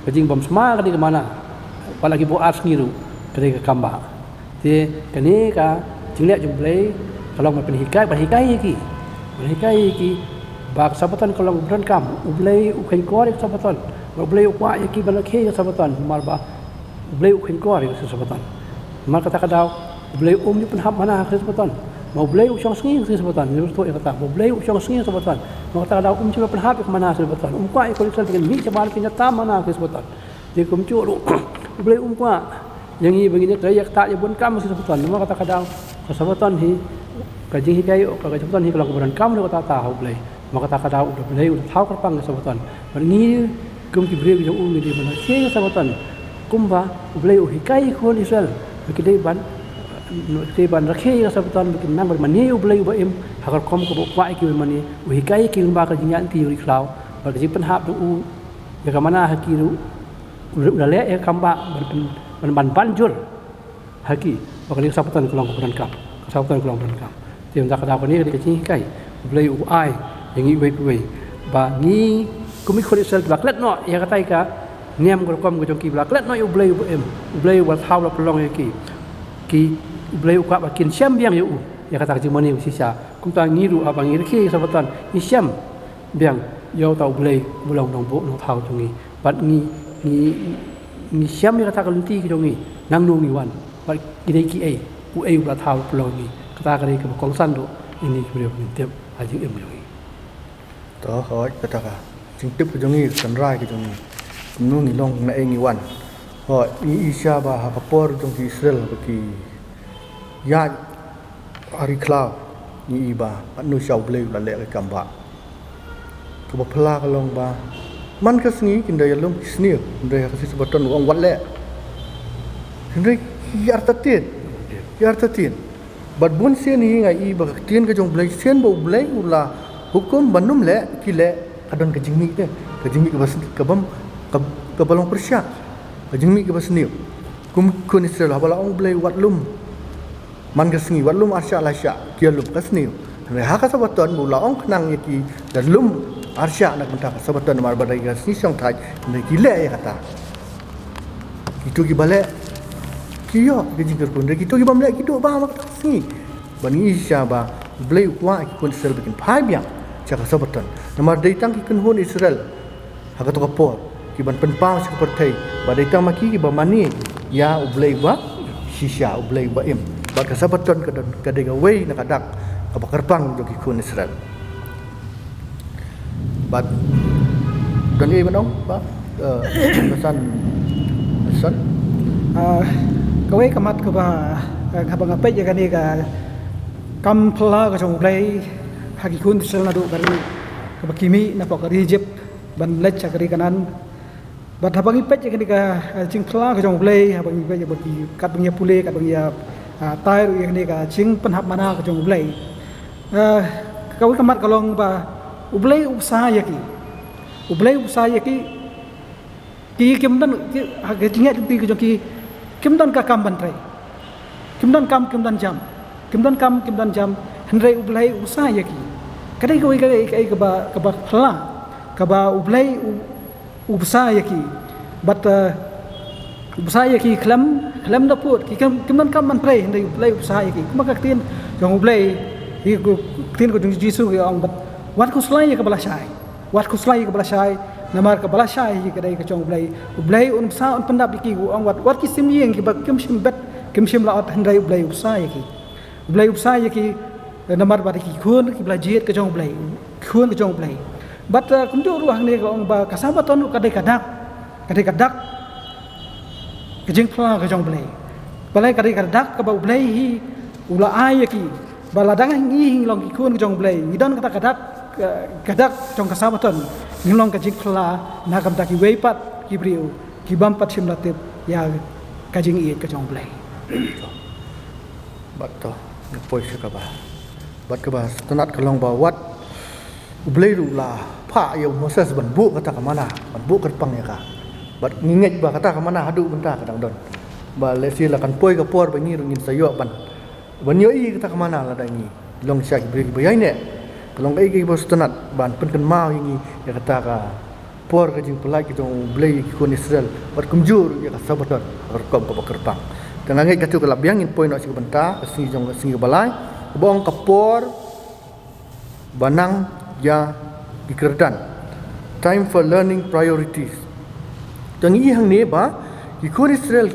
ka jingbym sma ka dei ka manna. Wat la ki buh ar sngi ruh ka dei ka kambah. Te kane ka jingleh jong U Blei ka long ban pynhikai, ban hikai ïa ki. Ban hikai ïa ki ba ka Sabaton ka long kaba donkam. U Blei u kheiñkor ïa ka Sabaton. Ba U Blei u kwah ïa ki ban rakhe ïa ka Sabaton. Namar ba U Blei u kheiñkor ïa ka sngi Sabaton. Namar kata ka daw, U Blei um ju pynhap manna ha ka sngi Sabaton. Ma U Blei u shong sngi ha ka sngi Sabaton. Ngi sngewthuh ïa kata. Ma U Blei u shong sngi ha ka sngi Sabaton. Namar kata ka daw, um ju pynhap ïa ka manna ha ka sngi Sabaton. Um kwah ïa ki khun Israel ba kin mih shabar ban ïa tam manna ha ka sngi Sabaton. Te kumjuh ruh, U Blei um kwah ïa ngi ba ngin ïatrei ïa kata, ïa bun kam ha ka sngi Sabaton. Namar kata ka daw, ka Sabaton hi, ka jinghikai, ka, ka Sabaton hi ka long kaba donkam ruh kata ha U Blei. Namar kata ka daw U Blei u la thaw kyrpang ïa ka Sabaton. Bad ngi kum ki briew jong u ngi dei ban rakhe ïa ka Sabaton. Kumba U Blei u hikai ïa ki khun Israel ba ki dei ban, ki dei ban rakhe ïa ka Sabaton, ba kin nang ban mane ïa U Blei uba im ha ka rukom kaba u kwah ïa ki ban mane. U hikai ïa ki lyngba ka jingïaid lynti ïa u ri khlaw bad ka jingpynhap jong u ïa ka manna ha ki ruh. U la, u la leh ïa ka kambah ban, ban, ban, ban jur ha ki ba kane ka Sabaton ka long kaba donkam. Ka Sabaton ka long kaba donkam. Te ynda ka daw kane ka dei ka jinghikai U Blei u ai ïa ngi uwei pa uwei ba ngi kum ki khun Israel kiba la klet noh ïa katai ka niam ka rukom ka jong ki, ba la klet noh ïa U Blei uba im, U Blei uba la thaw la pynlong ïa ki. Ki, U Blei u kwah ba kin shem biang ïa u ïa kata ka jingmane ba shisha. Kumta ngi ruh haba ngi rakhe ïa ka Sabaton ngi shem biang ïa uta U Blei uba long u nongbuh nongthaw jong ngi. Bad ngi, ngi, ngi shem ïa kata ka lynti ka jong ngi, nangno ngi wan bad ki dei kiei, uei uba la thaw la pynlong ïa ngi. Kata ka dei kaba kongsan ruh ïa ngi ki briew ba ngin tip ha ka jingim ka jong ngi. To hooid, kata ka jingtip ka jong ngi, ka tynrai ka jong ngi. Kumno ngi long, na ei ngi wan. Hooid, ngi i shisha ba ha ka por jong ki Israel ba ki ïaid ha ri khlaw, ngi i ba katno shisha U Blei u la leh ka kam ba. Kaba phylla ka long ba man ka sngi kin da ïalum ki sniew, hynrei ha ka sngi Sabaton u ong wat leh. Hynrei ki artatien, ki artatien. Bad bun sien hi nga i ba ka ktien ka jong U Blei, sien ba U Blei u la hukum ban ym leh, ki leh, ka don ka jingmih te, ka jingmih kaba sn-, ka bym, ka, kaba long pyrshah, ka jingmih kaba sniew. Kum khun Israel, haba la ong U Blei wat lum man ka sngi, wat lum arshah lashah, ki ïalum ka sniew. Hynrei ha ka Sabaton ba u la ong khnang ïa ki da lum arshah na ka bynta ka Sabaton, namar ba dei ka sngi shongthait, hynrei ki leh ïa kata. Kito kiba leh ki ïoh ka jingkyrkhu, hynrei kito ki bym leh ki duh bha ha kata ka sngi. Bad ngi i shisha ba U Blei u kwah ïa ki khun Israel ba kin phai biang sha ka Sabaton. Namar dei tang ki kynhun Israel ha kato ka por ki ban pynpaw sha ka pyrthei ba dei tang ma ki kiba mane ïa U Blei ba shisha, U Blei ba im. Bad ka Sabaton ka don, ka dei kawei na ka dak kaba kyrpang jong ki khun Israel. Bad don ei ban ong ba, eh, pesan, pesan. Ah, kawei ka mat kaba, eh, haba nga peit ïa kane ka kam phylla ka jong U Blei ha ki khun Israel naduh ka ri kaba ki mih napoh ka ri Egypt ban leit sha ka ri Kanaan. Bad haba ngi peit ïa kane ka, eh, jingphylla ka jong U Blei, haba ngi peit ïa ba ki, katba ngi ïa pule, katba ngi ïa, ah, tai ruh ïa kane ka jingpynhap mana ka jong U Blei. Eh, kawei ka mat ka long ba U Blei u bsa ïa ki. U Blei u bsa ïa ki. Ki kim don, ki, ha ka jingïaid lynti ka jong ki, kim don ka kam ban trei. Kim don kam, kim don jam. Kim don kam, kim don jam. Hynrei U Blei u bsa ïa ki. Ka dei kawei ka, ka, kaba, kaba phylla, kaba U Blei u, u bsa ïa ki. Bad, eh, u bsa ïa ki khlem, khlem da pud. Ki kim, kim don kam ban trei, hynrei U Blei u bsa ïa ki. Kumba ka ktien jong U Blei, hi ka ktien ka jong U Jisu ka ong bad, wat khuslai ïa kaba lashai. Wat khuslai ïa kaba lashai, namar kaba lashai hi ka dei ka jong U Blei. U Blei un bsa, un pyndap ïa ki, u ong wat, wat ki sim ïing kiba kim shym bet, kim shym la ot, hynrei U Blei u bsa ïa ki. U Blei u bsa ïa ki, eh, namar ba dei ki khun kiba la jied ka jong U Blei, khun ka jong U Blei. Bad, eh, kumjuh ruh hangne ka ong ba ka Sabaton ruh ka dei ka dak, ka dei ka dak ka jingphylla ka jong U Blei. Balei ka dei ka dak kaba U Blei hi u la ai ïa ki. Ba lada ngi hi ngi long ki khun ka jong U Blei, ngi don kata ka dak, eh, ka dak jong ka Sabaton, ngi long ka jingphylla na ka bynta kiwei pat ki briew ki bym pat shym la tip ïa ka jingïeit ka jong U Blei. Bad to, nga poi sha kaba, bad kaba sngewtynnat ka long ba wat U Blei ruh u la phah ïa u Moses ban buh kata ka manna, ban buh kyrpang ïa ka. Bad ngi ngeit ba kata ka manna haduh mynta ka dang don. Ba lehse la kan poi ka por ba ngi ruh ngin sa ïoh ban, ban ïohi kata ka manna lada ngi long sha ki briew kiba ïaineh. Ka long kaei kaei kaba sngewtynnat ban pynkynmaw ïa ngi ïa kata ka por ka jingpyllait ka jong U Blei ïa ki khun Israel, bad kumjuh ruh ïa ka Sabaton ha ka rukom kaba kyrpang. Te nga ngeit katto ka la biang, ngin poi noh sha ka bynta ka sngi jong ka sngi kaba lai, kaba ong ka por ba nang ïa ki kyrdan. Time for learning priorities. Te ngi i hangne ba ki khun Israel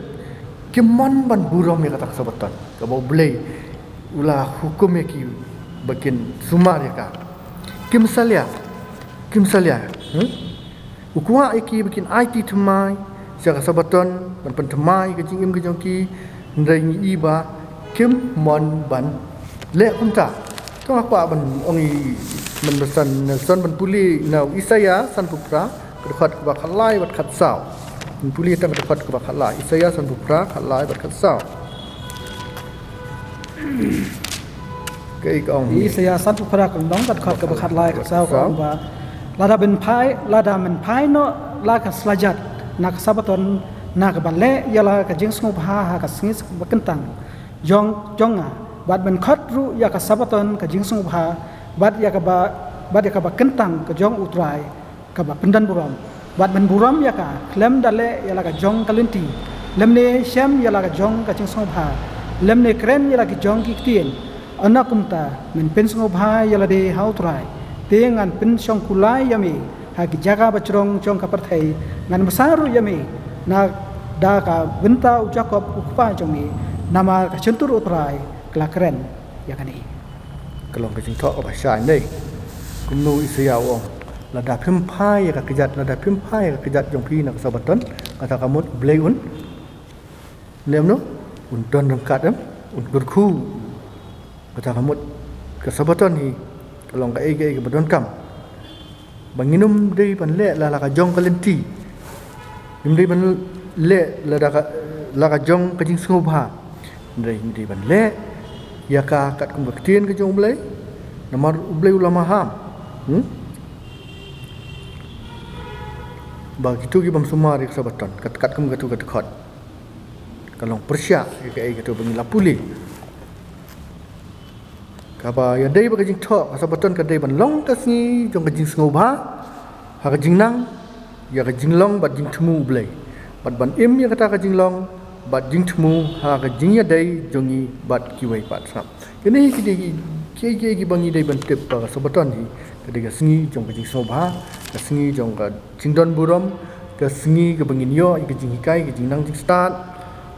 kim mon ban burom ïa kata ka Sabaton kaba U Blei u la hukum ïa ki ba kin sumar ïa ka. Kim salia, kim salia. Hmm? U kwah ïa ki ba kin aiti thymmai sha ka Sabaton, ban pynthymmai ïa ka jingim ka jong ki, hynrei ngi i ba kim mon ban leh kumta. To nga kwah ban ong ïa Mynbasan Nelson ban pule na u Isaïah sanphew phra, ka dkhot kaba khatlai bad khatsaw. Ban pule tang ka dkhot kaba khatlai, Isaïah sanphew phra, khatlai bad khatsaw. Kaei ka ong? Isaïah sanphew phra ka lynnong, ka dkhot kaba khatlai, khatsaw, ka ong ba, lada men phai, lada men phai noh la ka slajat na ka Sabaton, na kaba leh ïa la ka jingsngewbha ha ka sngi kaba kyntang jong, jong nga, bad men khot ruh ïa ka Sabaton ka jingsngewbha, bad ïa kaba, bad ïa kaba kyntang ka jong U Trai kaba pyndonburom, bad men burom ïa ka, khlem da leh ïa la ka jong ka lynti, lymne shem ïa la ka jong ka jingsngewbha, lymne kren ïa la ki jong ki ktien. Ynda kumta, men pynsngewbha ïa lade ha U Trai, te ngan pynshongkulai ïa me ha ki jaka bajrong jong ka pyrthei, ngan bsa ruh ïa me na da ka bynta u Jakob u kpa jong me, namar ka shyntur U Trai ka la kren ïa kane. Ka long ka jingthoh kaba shai ne. Kumno u Isaïah u ong? Lada phim phai ïa ka kjat, lada phim phai ïa ka kjat jong phi na ka Sabaton, kata ka mut U Blei un, lem no, un don ryngkat em, un kyrkhu. Kata ka mut ka Sabaton hi ka long kaei kaei kaba donkam. Ba ngin ym dei ban leh la la ka jong ka lynti. Ngim dei ban leh la da ka, la ka jong ka jingsngewbha. Hynrei ngi dei ban leh ïa ka katkum ka ktien ka jong U Blei. Namar U Blei u la maham. Hmm? Ba kito ki bym sumar ïa ka Sabaton, kat, katkum katu ka dkhot. Ka long pyrshah ïa kaei katu ba ngi la pule. Kaba ïadei bad ka jingthoh, ka Sabaton ka dei ban long ka sngi jong ka jingsngewbha ha ka jingnang ïa ka jinglong bad jingthmu U Blei, bad ban im ïa kata ka jinglong bad jingthmu ha ka jingïadei jong ngi bad kiwei pat sngap. Kine hi ki dei ki, ki, ki, kiba ngi dei ban tip ba ka Sabaton hi ka dei ka sngi jong ka jingsngewbha, ka sngi jong ka jingdon burom, ka sngi kaba ngin ïoh ïa ka jinghikai, ka jingnang jingstad.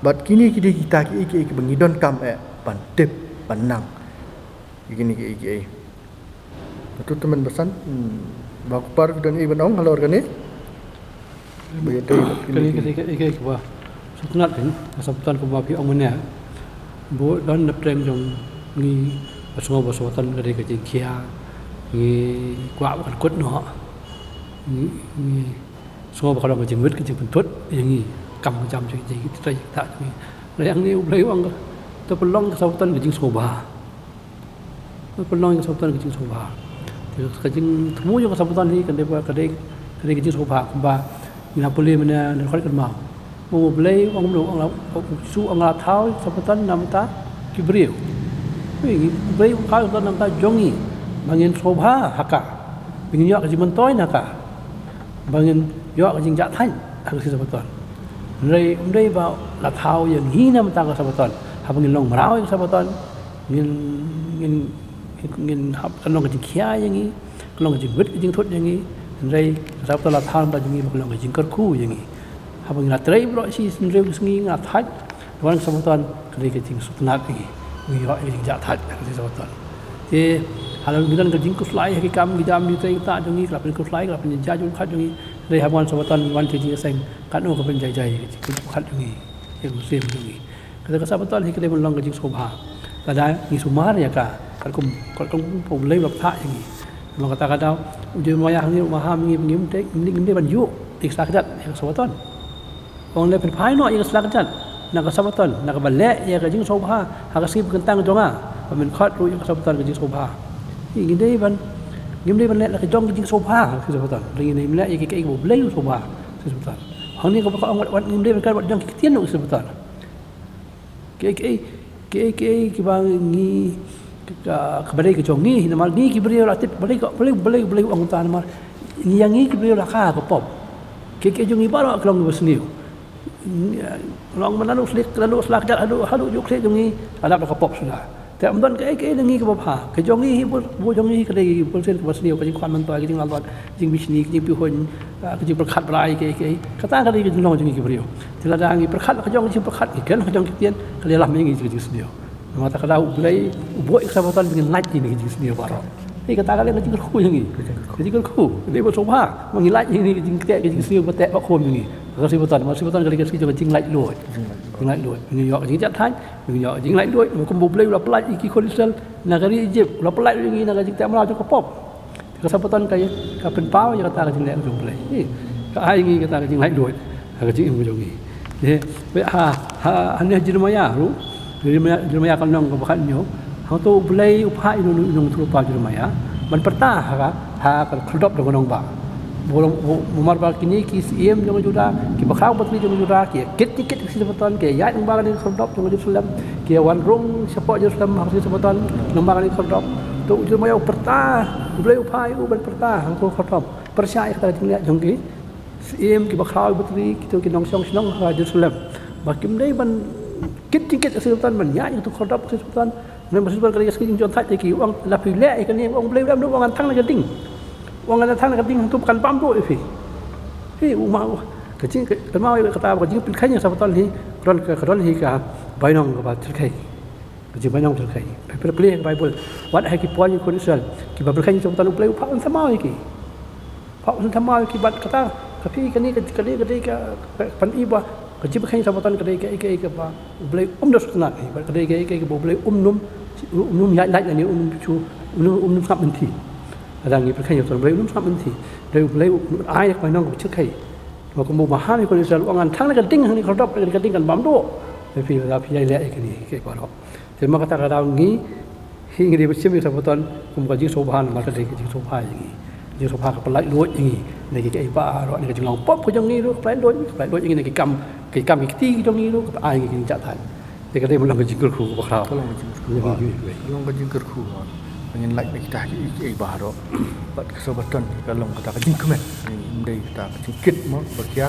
Bad kine ki dei kita kiei kiei kiba ngi donkam eh ban tip, ban nang ïa kine kiei kiei. Bad tu tymmen basan, hmm, ba ku par ki don ei ban ong halor kane. Ba ïadei bad kine, kane ki, kane kaei kaei kaba sngewtynnat kein, ka Sabaton kumba phi ong mynne. Bad don na pdeng jong ngi ba sngew ba Sabaton ka dei ka jingkhia, ngi kwah ba kan kut noh. Ngi, ngi sngew ba ka long ka jingwit ka jingpyntut ïa ngi, kam ka jam jong ngi, jingtrei jingktah jong ngi. Hynrei hangne U Blei u ong ka, to pynlong ka Sabaton ka jingsngewbha. To pynlong ka Sabaton ka jingsngewbha. Te ka jingthmu jong ka Sabaton hi ka dei ba, ka dei, ka dei ka jingsngewbha kumba ngi la pule mynne na dkhot kynmaw. U Blei u ong, u ong la, u Jisu u ong la thaw ïa ka Sabaton na bynta ki briew. Hei, U Blei u thaw ïa ka Sabaton na bynta jong ngi, ba ngin sngewbha ha ka, ba ngin ïoh ka jingmyntoi na ka, ba ngin ïoh ka jingjahthait ha ka sngi Sabaton. Hynrei um dei ba la thaw ïa ngi na bynta ka Sabaton, haba ngin long mraw ïa ka Sabaton, ngin, ngin, ngin, ngin hap, kan long ka jingkhia ïa ngi, kan long ka jingwit ka jingthut ïa ngi. Hynrei ka Sabaton la thaw na bynta jong ngi ba kan long ka jingkyrkhu ïa ngi. Haba ngi la trei baroh shi hynriew ki sngi, ngi la thait, wan ka Sabaton ka dei ka jingsngewtynnat ïa ngi, ngi ïoh ïa ka jingjahthait ha ka sngi Sabaton. Te halor ngi don ka jingkhuslai ha ki kam ki jam, ki trei ki ktah jong ngi, ka la pynjah khuslai, ka la pynjah jingpyrkhat jong ngi. Hynrei haba wan Sabaton ngi wan sha ka jingïaseng, katno ka pynjah jai ïa ka jingpyrkhat jong ngi, ïa ka mynsiem jong ngi. Kata ka Sabaton hi ka dei ban long ka jingsngewbha. Lada ngi sumar ïa ka katkum, katkum U Blei u la pynthah ïa ngi. Namar kata ka daw u Jeremaïah hangne u maham ïa ngi, ngim dei, ngim dei ban ïuh ïa ka sla kjat ïa ka Sabaton. Ong leh pynphai noh ïa ka sla kjat na ka Sabaton, na kaba leh ïa ka jingsngewbha ha ka sngi ba kyntang jong nga, ba men khot ruh ïa ka Sabaton ka jingsngewbha. Hi, ngi dei ban, ngim dei ban leh la ka jong ka jingsngewbha ha ka sngi Sabaton. Ngi dei ban leh ïa ka, ka, ka ba U Blei u sngewbha ha ka sngi Sabaton. Hangne kaba ka ong wat, wat, ngim dei ban, wat jong ki ktien ruh ha ka sngi Sabaton. Kiei kiei, kiei kiei kiba ngi, ka, kaba dei ka jong ngi, namar ngi ki briew la tip, balei ka, balei, balei, balei u ong kumta, namar ngi, ïa ngi ki briew la kha ka pop. Kiei kiei jong ngi baroh ki long kiba sniew. Long ba naduh sla, naduh sla kjat haduh, haduh juh khlieh jong ngi la dap da ka pop suda. Te ym don kaei kaei na ngi kaba bha. Ka jong ngi hi, bun, bun jong ngi hi ka dei ka bunsien kaba sniew, ka jingkwah myntoi, ka jinglalot, ka jingbishni, ka jingpyrhuiñ, ah, ka jingpyrkhat brai, kaei kaei. Kata ka dei ka jinglong jong ngi ki briew. Te lada ngi pyrkhat la ka jong ka jingpyrkhat, ngi kren la ka jong ka ktien, ka dei lam ïa ngi ka jingsniew. Namar kata ka daw U Blei u buh ïa ka Sabaton ba ngin lait ïa kine ki jingsniew baroh. Te kata ka dei ka jingkyrkhu jong ngi. Ka jingkyrkhu. Dei ba sngewbha ba ngi lait ïa kine ki jingkteh, ki jingsniew ba teh ba khum jong ngi. Ka Sabaton, ka Sabaton ka dei ka sngi jong ka jinglaitluid. Jinglaitluid. Ngi ïoh ka jingjahthait, ngi ïoh ka jinglaitluid. Kumba U Blei u la pyllait ïa ki khun Israel na ka ri Ijipt, u la pyllait ïa ngi na ka jingteh mraw jong ka pop. Ka Sabaton ka, ka pynpaw ïa kata ka jingleh jong U Blei. Hi, ka ai ngi kata ka jinglaitluid ha ka jingim jong ngi. Te, ha, ha, hangne Jeremaïah ruh, Jeremaïah, Jeremaïah ka lynnong kaba khathynñiew. Hangto U Blei u phah ïa u nong, u nongïathuhlypa Jeremaïah ban pyrta ha ka, ha ka khyrdop jong ka nongbah. Namar ba kine ki syiem jong ka Judah, ki bakhraw batri jong ka Judah, ki ïa kit jingkit ha ka sngi Sabaton, ki ïa ïaid lyngba kane ka khyrdop jong ka Jerusalem, ki ïa wan rung shapoh Jerusalem ha ka sngi Sabaton lyngba kane ka khyrdop. To u Jeremaïah u pyrta, U Blei u phah ïa u ban pyrta ha ka khyrdop, pyrshah ïa kata ka jingleh jong ki syiem, ki bakhraw batri, kito ki nongshong shnong ha Jerusalem, ba kim dei ban kit jingkit ha ka sngi Sabaton, ban ïaid ha ka khyrdop ha ka sngi Sabaton. Namar ka sngi Sabaton ka dei ka sngi jingthait ïa ki. U ong, la phi leh ïa kane, u ong U Blei, u ong ngan thang na ka ding. U ong ngan thang na ka ding, hangto ba kan bam duh ïa phi. Hi, u ma, ka jing, ka, kynmaw ïa kata, ka jingpynkheiñ ha ka Sabaton hi ka don, ka, ka don hi ka bainong kaba tyrkhei. Ka jingbainong tyrkhei. Phi, phi, phi, ka Baibl. Wat ha ki por ki khun Israel kiba pynkheiñ ha ka Sabaton, U Blei u phah ban thymmai ïa ki. Pha un thamal ki bad kata, ka phi kane ka, kane ka dei ka, ka pan i ba ka jingpyrkhat Sabbaton ka dei ka, ka, ka ba U Blei um da sutnat, bad ka dei ka, ka, ka ba U Blei um num, um num ïaid lait ne um num chu, um num, um num sngap mynthi. Lada ngi pyrkhat ïa U Blei um num sngap mynthi. Dei U Blei um ai ka nong ka pyrkhat. Ba kum u Mahan ïa u Israel u ong, ngan thang na ka ding hangne ka dop, na ka ding kan bam doh. Phi, phi ïa leh ïa kane, ka baroh. Te ma kata ka daw ngi, hi ngi dei ban shim ïa ka Sabbaton kum ka jingsngewbha, namar ka dei ka jingsngewbha ïa ngi. Jingsngewbha ka pynlait luid ïa ngi na ki, kiei baroh, na ka jinglong pop ka jong ngi ruh ka pynlait luid, ka pynlait luid ïa ngi na ki kam, ki kam ki kti ki jong ngi ruh ka ai ngi ki jingjahthait. Te ka dei ban long ka jingkyrkhu kaba khraw. Ka long ka jingkyrkhu. Ïa ngi, ïa ngi, ïa ngi. Ka long ka jingkyrkhu. Ngin lait na kita ki, kiei baroh. Bad ka Sabbaton ka long kata ka jingkmen. Ym dei kata ka jingkit mo ba khia.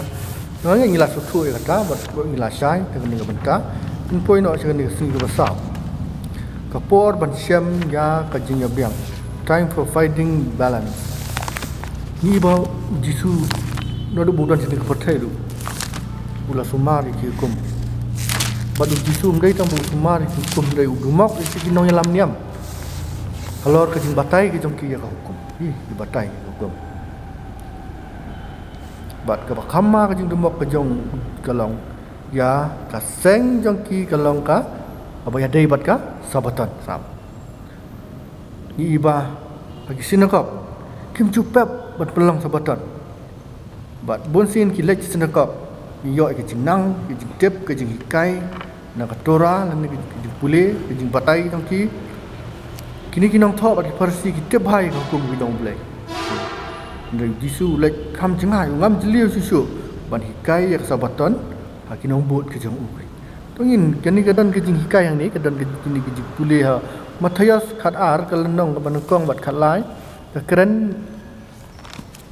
Ngi ngi la sngewthuh ïa kata bad ngi la shai ïa kane ka bynta. Ngin poi noh sha kane ka sngi kaba saw. Ka por ban shem ïa ka jingïabiang. Time for finding balance. Ngi ba u Jisu naduh ba u don sha kane ka pyrthei ruh u la sumar ïa ki hukum. Bad u Jisu ym dei tang ba u sumar ïa ki hukum, dei u dum mok ïa ki nongïalam niam halor ka jingbatai ka jong ki ïa ka hukum. Ih, ki batai ïa ka hukum. Bad kaba kham ma ka jingdum mok ka jong ka long ïa ka seng jong ki ka long ka, kaba ïadei bad ka Sabbaton sam. Ngi i ba ha ki sinagog kim ju pep ban pynlong Sabbaton. Bad bun sien ki leit sha sinagog, ki ïoh ka jingnang, ka jingtip, ka jinghikai na ka Torah, lane ka jingpule, ka jingbatai jong ki. Kine ki nongthoh bad ki Pharisi ki tip bha ïa ka hukum ka jong U Blei. Hynrei u Jisu u leit kham jngai, u ngam jylliew shuh shuh ban hikai ïa ka Sabbaton ha ki nongbud ka jong u. To ngin, kane ka don ka jinghikai hangne, ka don ka, kane ka jingpule ha Mathaios khatar, ka lynnong kaba nyngkong bad khatlai, ka kren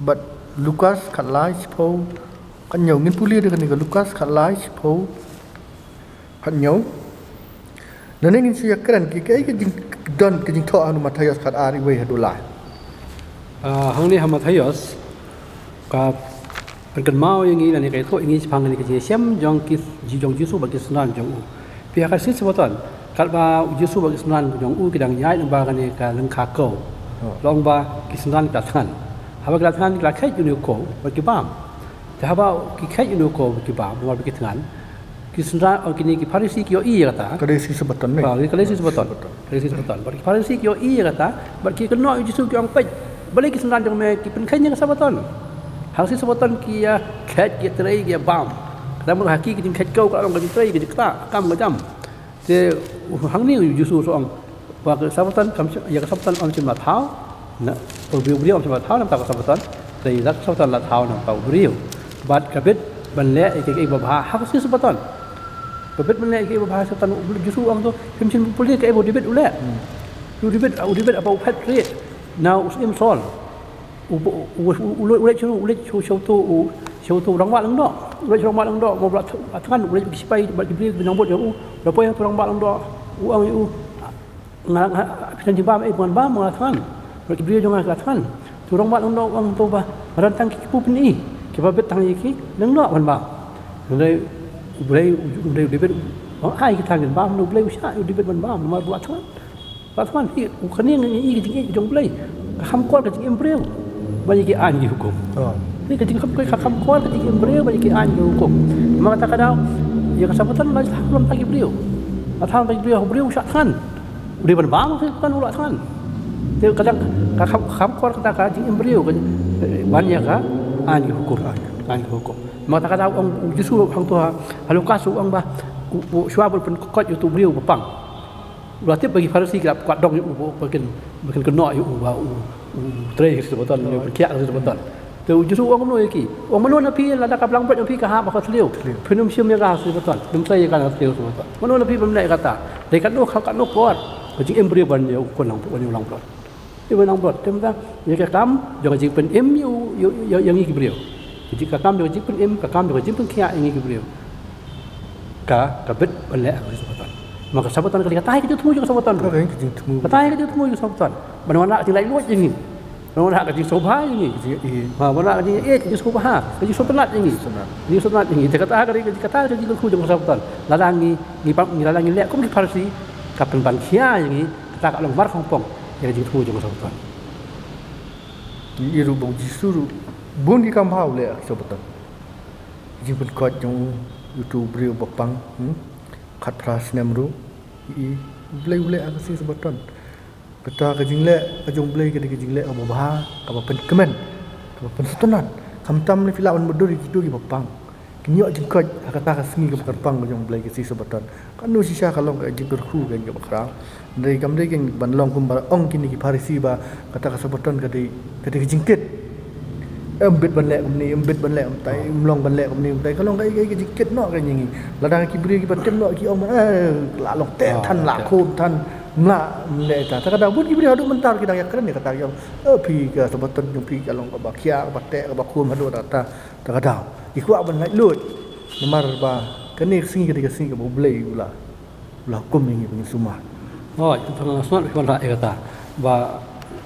bad Lukas khatlai shiphew khathynñiew. Ngin pule da kane ka Lukas khatlai shiphew khathynñiew. Nangne ngin shu ïakren ki, kaei ka jingdon ka jingthoh ha u Mathaios khatar, iwei haduh lai. Ah, hangne ha Mathaios ka pynkynmaw ïa ngi lane ka ïathuh ïa ngi shaphang kane ka jingïashem jong ki, jong Jisu bad ki synran jong u. Phi, ha ka sngi Sabbaton, katba u Jisu bad ki synran jong u ki dang ïaid lyngba kane ka lyngkha kew, la ong ba ki synran ki la thngan. Haba ki la thngan ki la kheit ïa une u kew bad ki bam. Te haba ki kheit ïa une u kew bad ki bam, namar ba ki thngan, ki synran, oh, kine ki Pharisi ki ïohi ïa kata. Ka dei sngi Sabbaton ne? Ba, ka dei sngi Sabbaton. Ka dei sngi Sabbaton. Bad ki Pharisi ki ïohi ïa kata, bad ki kynnoh ïa u Jisu ki ong, peit, balei ki synran jong me ki pynkheiñ ïa ka Sabbaton? Ha ka sngi Sabbaton ki ïa kheit, ki ïa trei, ki ïa bam. Kata mut ha ki, ki jingkheit kew ka long ka jingtrei, ka jingktah, ka kam ka jam. Te hangne u Jisu u ong ba ka Sabbaton kam shym, ïa ka Sabbaton kam shym la thaw na u briew, briew kam shym la thaw namar ka Sabbaton. Te ïa ka Sabbaton la thaw namar u briew. Bad ka bit ban leh ïa kaei ba bha ha ka sngi Sabbaton. Ka bit ban leh ïa kaei ba bha ha Sabbaton, u Jisu u ong to, phim shym pule kaei ba u Dabid u leh. U Dabid, u Dabid haba u phet rieh na u syiem Saul, u, u, u, u leit sha, u leit sha, sha uto u, sha uto u rangbah lyngdoh. U leit sha rangbah lyngdoh, mo ba la thngan, u leit ki sipai bad ki briew, ki nongbud jong u, u la poi ha uto u rangbah lyngdoh, u ong ïa u, nga, nga, phi don jingbam ei ba ngan bam, nga la thngan. Bad ki briew jong nga ki la thngan. Uto u rangbah lyngdoh u ong to ba nga don tang ki kpu pyni kiba bit tang ïa ki lyngdoh ban bam. Hynrei U Blei, U Blei, U Dabid u ong ai kita ngin bam, U Blei u shah ïa U Dabid ban bam namar u la thngan. Bad tang hi u, kane ngi ïohi ka jingïeit ka jong U Blei. Ka kham kwar ka jingim briew ban ïa ki aiñ ki hukum. Hi ka jingkham, ka kham kwar ka jingim briew ban ïa ki aiñ ki hukum. Namar kata ka daw ïa ka Sabbaton la thaw lam ta ki briew. La thaw lam ta ki briew, u briew u shah thngan. U dei ban bam ka Sabbaton u la thngan. Te ka dang ka kham, kham kwar kata ka jingim briew ka, ban ïa ka aiñ ki hukum. Aiñ ki hukum. Namar kata ka daw u ong u Jisu hangto ha, ha Lukas u ong ba u, u, shuwa ban pynkoit ïa uto u briew ba pang. U la tip ba ki Pharisi ki la kwah dong ïa u ba kin, ba kin kynnoh ïa u ba u, u trei ha ka sngi Sabbaton, u pynkhiah ha ka sngi Sabbaton. Te u Jisu u ong kumno ïa ki? U ong, mano na phi lada ka blang beit jong phi ka hap ha ka thliew, phin ym shim ïa ka ha ka sngi Sabbaton, phin ym trei ïa ka ha ka thliew Sabbaton. Mano na phi ban leh ïa kata? Dei katno, katno kwar ka jingim briew ban ïa u khun lang, ban ïa u langbrot. Ïa u nongbrot, te mynta ïa ka kam jong ka jingpynim ïa u, ïa, ïa, ïa ngi ki briew. Ka jing, ka kam jong ka jingpynim, ka kam jong ka jingpynkhiah ïa ngi ki briew. Ka, ka bit ban leh ha ka Sabbaton. Ma ka Sabbaton ka dei kata hi ka jingthmu jong ka Sabbaton. Ka dei ka jingthmu. Kata hi ka jingthmu jong ka Sabbaton. Ban wanrah ka jinglait luid ïa ngi. Ban wanrah ka jingsngewbha ïa ngi. Ka jingïeit. Ha, ban wanrah ka jingïeit, ka jingsngewbha, ka jingsngewtynnat ïa ngi. Sngewtynnat. Ka jingsngewtynnat ïa ngi. Te kata ka dei ka, kata ka jingthmu jong ka Sabbaton. Lada ngi, ngi pang, ngi lada ngi leh kum ki Pharisi, ka pynban khia ïa ngi. Kata ka long markhongpong ïa ka jingthmu jong ka Sabbaton. Ngi i ruh ba u Jisu ruh bun ki kam bha u leh ha ki Sabbaton. Jingpynkhuid jong u, uto u briew ba pang, hmm? Khatphra snem ruh, ngi i u Blei u leh ha ka sngi Sabbaton. Kata ka jingleh ka jong u Blei ka dei ka jingleh kaba bha, kaba pynkmen, kaba pynsngewtynnat. Khamtam lei phi lah ban mutdur ïa kito kiba pang. Kin ïoh jingkhuid ha kata ka sngi kaba kyrpang ka jong u Blei, ka sngi Sabbaton. Kano shisha ka long ka jingkyrkhu ka jong kaba khraw. Hynrei kam dei kein ban long kumba ong kine ki Pharisi ba kata ka Sabbaton ka dei, ka dei ka jingkit. Em bit ban leh kumne, em bit ban leh kumtai, em long ban leh kumne kumtai. Ka long ka, ka, ka jingkit noh ka jong ngi. Lada ki briew kiba tip noh ki ong ba, eh, la long teh than, la khum than, mla, mla ta. Ta ka daw bun ki briew haduh mynta ki dang ïakren ïa kata ki ong, eh, phi ka Sabbaton jong phi ka long kaba khia, kaba teh, kaba khum haduh ta kata. Ta ka daw ki kwah ban lait lut. Namar ba kane ka sngi ka dei ka sngi kaba u Blei u la, u la hukum ïa ngi ba ngin sumar. Hooid, tang nga sumar ban lait ïa kata. Ba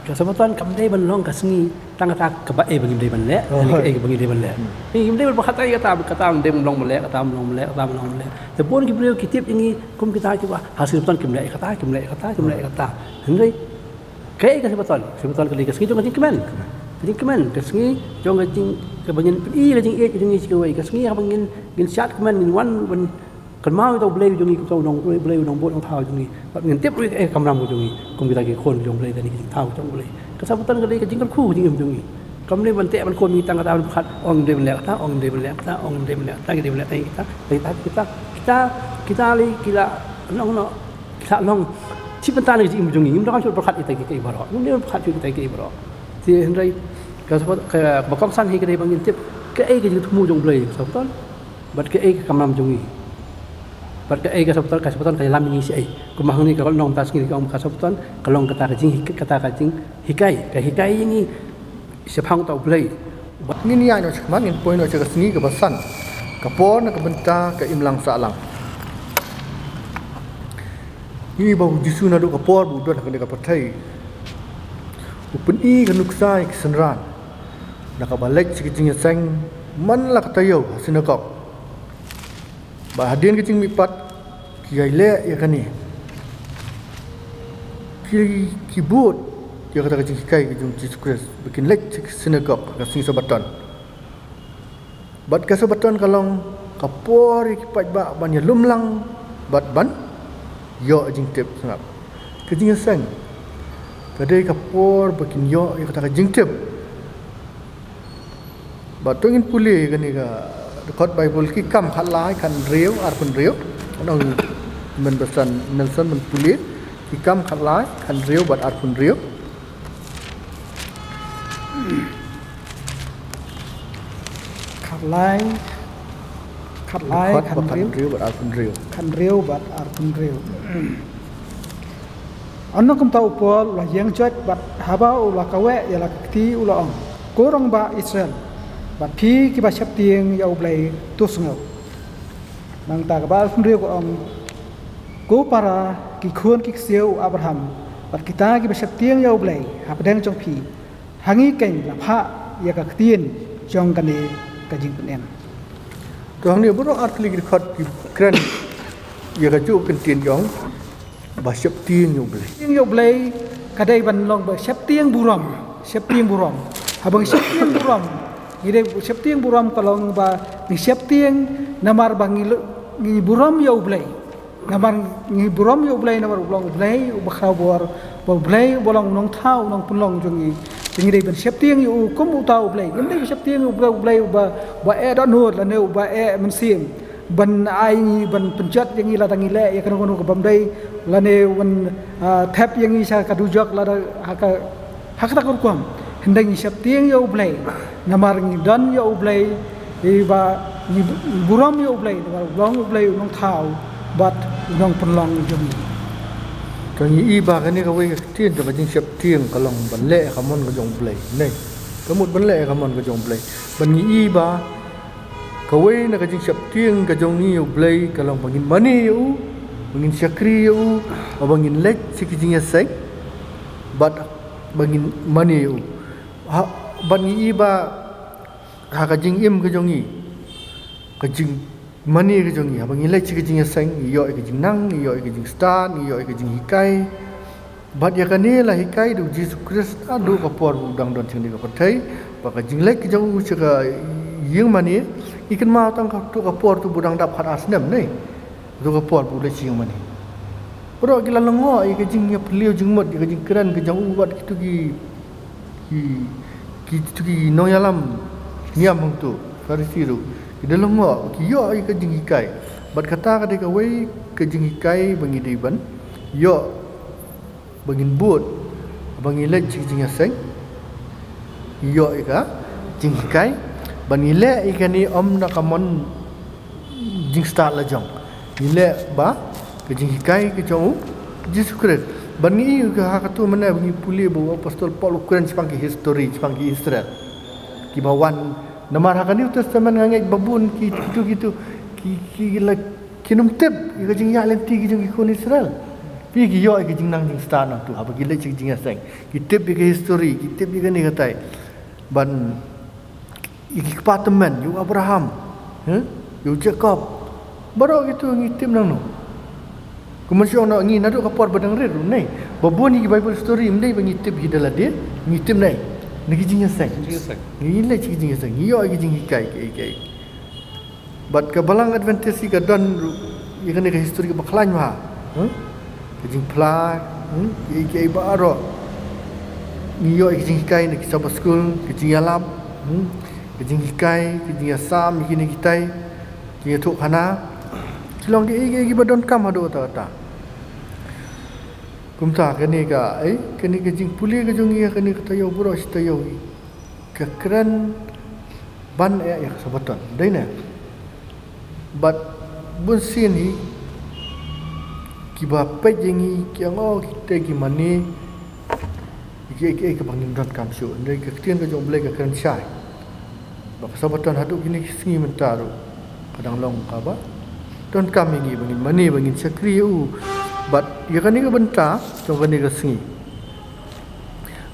ka Sabbaton kam dei ban long ka sngi tang kata kaba eh ba ngim dei ban leh, oh, kane ka eh ba ngim dei ban leh. Hmm. Ngim dei ban pyrkhat ïa kata, kata ngim dei ban long ban leh, kata ngim long ban leh, kata ngim long ban leh. Te bun ki briew ki tip ïa ngi kum kita kiba ha Sabbaton kim leh ïa kata, kim leh ïa kata, kim leh ïa kata. Hynrei kaei ka Sabbaton? Sabbaton ka dei ka sngi jong ka jingkmen. Ka jingkmen, ka sngi jong ka jing, kaba ngin pyni ka jingïeit ka jong ngi sha kiwei. Ka sngi haba ngin, ngin shad kmen, ngin wan ban kynmaw ïa uta u Blei jong ngi, uta u nong, Blei u nongbud nongthaw jong ngi. Bad ngin tip ruh ïa ka kamram ka jong ngi kum kita ki khun jong u Blei, kane ka jingthaw jong u Blei. Ka Sabbaton ka dei ka jingkyrkhu ka jingim jong ngi. Kam dei ban teh ban khum ïa ngi tang kata ban pyrkhat, ong dei ban leh kata, ong dei ban leh kata, ong dei ban leh kata, dei ban leh kata, kita, kita, kita, kita lei ki la long noh. Ki la long shi bynta na ka jingim jong ngi. Ngim donkam shuh pyrkhat ïa kita kiei baroh. Ngim donkam pyrkhat shuh ïa kita kiei baroh. Te hynrei ka Sabbaton, ka, kaba kongsan hi ka dei ba ngin tip kaei ka jingthmu jong u Blei ka Sabbaton. Bad kaei ka kamram jong ngi. Bad kaei ka Sabbaton, ka Sabbaton ka ïalam ïa ngi shaei. Kumba hangne ka long mynta sngi ka ong ka Sabbaton ka long kata ka jing, kata ka jinghikai. Ka hikai ïa ngi shaphang uta u Blei. Ngin ïaid noh shakhmat, ngin poi noh sha ka sngi kaba san, ka por na ka bynta ka imlang sahlang. Ngi i ba u Jisu naduh ka por ba u don ha kane ka pyrthei u pyni ka nuksa ïa ki synran na kaba leit sha ka jingïaseng man la ka taïew ha sinagog. Bad hadien ka jingmihpat ki ïai leh ïa kane. Ki, ki bud ïa kata ka jinghikai ka jong u Jisu Khrist ba kin leit sha ki sinagog ha ka sngi Sabbaton. Bad ka Sabbaton ka long ka por ïa ki paidbah ban ïalum lang bad ban ïoh jingtip. Sngap, ka jingïaseng ka dei ka por ba kin ïoh ïa kata ka jingtip. Bad to ngin pule kane ka dkhot Baibl, Ki Kam khatlai, khathynriew, arphew hynriew. Ngan ong i Mymbynsan Nelson ban pule Ki Kam khatlai, khathynriew bad arphew hynriew. Khatlai, khatlai, dkhot ba khathynriew, khathynriew bad arphew hynriew. Khathynriew bad arphew hynriew. Ynda kumta u Paul u la ïeng joit bad haba u la kaweh ïa la ka kti u la ong, Ko rangbah Israel bad phi kiba sheptieng ïa U Blei, to sngew. Nangta kaba arphew hynriew ka ong, Ko para ki khun ki ksiew u Abraham bad kita kiba sheptieng ïa U Blei hapdeng jong phi, ha ngi keiñ la phah ïa ka ktien jong kane ka jingpynim. To hangne baroh ar tylli ki dkhot ki kren ïa kajuh ka ktien jong ba sheptieng ïa U Blei. Sheptieng ïa U Blei ka dei ban long ba sheptieng burom, sheptieng burom. Haba ngi sheptieng burom, ngi dei sheptieng burom ka long ba ngi sheptieng namar ba ngi, ngi burom ïa U Blei. Namar ngi burom ïa U Blei namar u long U Blei uba khraw bor, ba U Blei uba long u nongthaw, u nongpynlong jong ngi. Te ngi dei ban sheptieng ïa u kum uta U Blei. Ngim dei ban sheptieng ïa U Blei, U Blei uba, uba eh dohnud lane uba eh mynsiem ban ai ngi, ban pynjot ïa ngi lada ngi leh ïa kano kano ka bym dei, lane ban, ah, thep ïa ngi sha ka dujok lada ha ka, ha kata ka rukom. Hynrei ngi sheptieng ïa U Blei namar ngi don ïa U Blei, iba ngi burom ïa U Blei namar u long U Blei u nongthaw bad u nongpynlong jong ngi. Te ngi i ba kane kawei ka ktien jong ka jingsheptieng ka long ban leh ïa ka mon ka jong U Blei. Ne, ka mut ban leh ïa ka mon ka jong U Blei. Bad ngi i ba kawei na ka jingsheptieng ka jong ngi ïa U Blei ka long ba ngin mane ïa u, ba ngin shakri ïa u, ba ngin leit sha ki jingïaseng bad ba ngin mane ïa u. Ha, bad ngi i ba ha ka jingim ka jong ngi, ka jingmane ka jong ngi, haba ngi leit sha ki jingïaseng, ngi ïoh ïa ka jingnang, ngi ïoh ïa ka jingstad, ngi ïoh ïa ka jinghikai. Bad ïa kane la hikai da u Jisu Khrist naduh ka por ba u dang don sha kane ka pyrthei, ba ka jingleit ka jong u sha ka ïing mane, ngi kynmaw tang kato ka por tu ba u dang dap khatar snem ne. Kato ka por ba u leit sha ïing mane. Baroh ki la lyngngoh ïa ka jingïapylliew jingmut, ïa ka jingkren ka jong u bad kito ki, ki, kito ki nongïalam niam hangto, Pharisi ruh. Ki da lyngngoh, ki ïoh ïa ka jinghikai. Bad kata ka dei kawei ka jinghikai ba ngi dei ban ïoh ba ngin bud, ba ngin leit sha ka jingïaseng, ïoh ïa ka jinghikai, ba ngin leh ïa kane ym na ka mon jingstad la jong, ngin leh ba ka jinghikai ka jong u Jisu Khrist. Ba ngi ïoh ka ha kato mynne ba ngi pule ba u apostol Paul u kren shaphang ki history, shaphang ki Israel, kiba wan namar ha ka New Testament nga ngeit ba bun ki, kito, kito ki, ki la, kim tip ïa ka jingïaid lynti ki jong ki khun Israel. Phi, ki ïoh ïa ka jingnang jingstad nangtu haba ki leit sha ka jingïaseng. Ki tip ïa ka history, ki tip ïa kane katai. Ban ïa ki kpa tymmen, ïa u Abraham, eh, ïa u Jacob. Baroh kito ngi tip nangno. Kumno shu ong ngi naduh ka por ba dang rit ruh ne. Ba bun ïa ki Bible story ym dei ba ngi tip hi da lade, ngi tip ne. Na ki jingïaseng. Jingïaseng. Ngi leit sha ki jingïaseng, ngi ïoh ïa ki jinghikai kiei kiei. Bad ka Balang Adventist ka don ruh ïa kane ka history kaba khlaiñ bha. Hmm? Ka jingphla, hmm? Kiei kiei baroh. Ngi ïoh ïa ka jinghikai na ki Sabbath school, ka jingïalap, hmm? Ka jinghikai, ka jingïasam, ïa kine kitai, jingïathuhkhana. Ki long kiei kiei kiba donkam haduh katta katta. Kumta kane ka, eh, kane ka jingpule ka jong ngi, kane ka taïew baroh shi taïew ngi ka kren ban ïa, ïa ka Sabbaton. Dei ne? Bad bun sien hi kiba peit ïa ngi ki ong, oh, kita ki mane ïa kiei kiei kaba ngim donkam shuh. Hynrei ka ktien ka jong U Blei ka kren shai ba ka Sabbaton haduh kine ki sngi mynta ruh ka dang long kaba donkam ïa ngi ba ngin mane, ba ngin shakri ïa u. Bad ïa kane ka bynta jong kane ka sngi,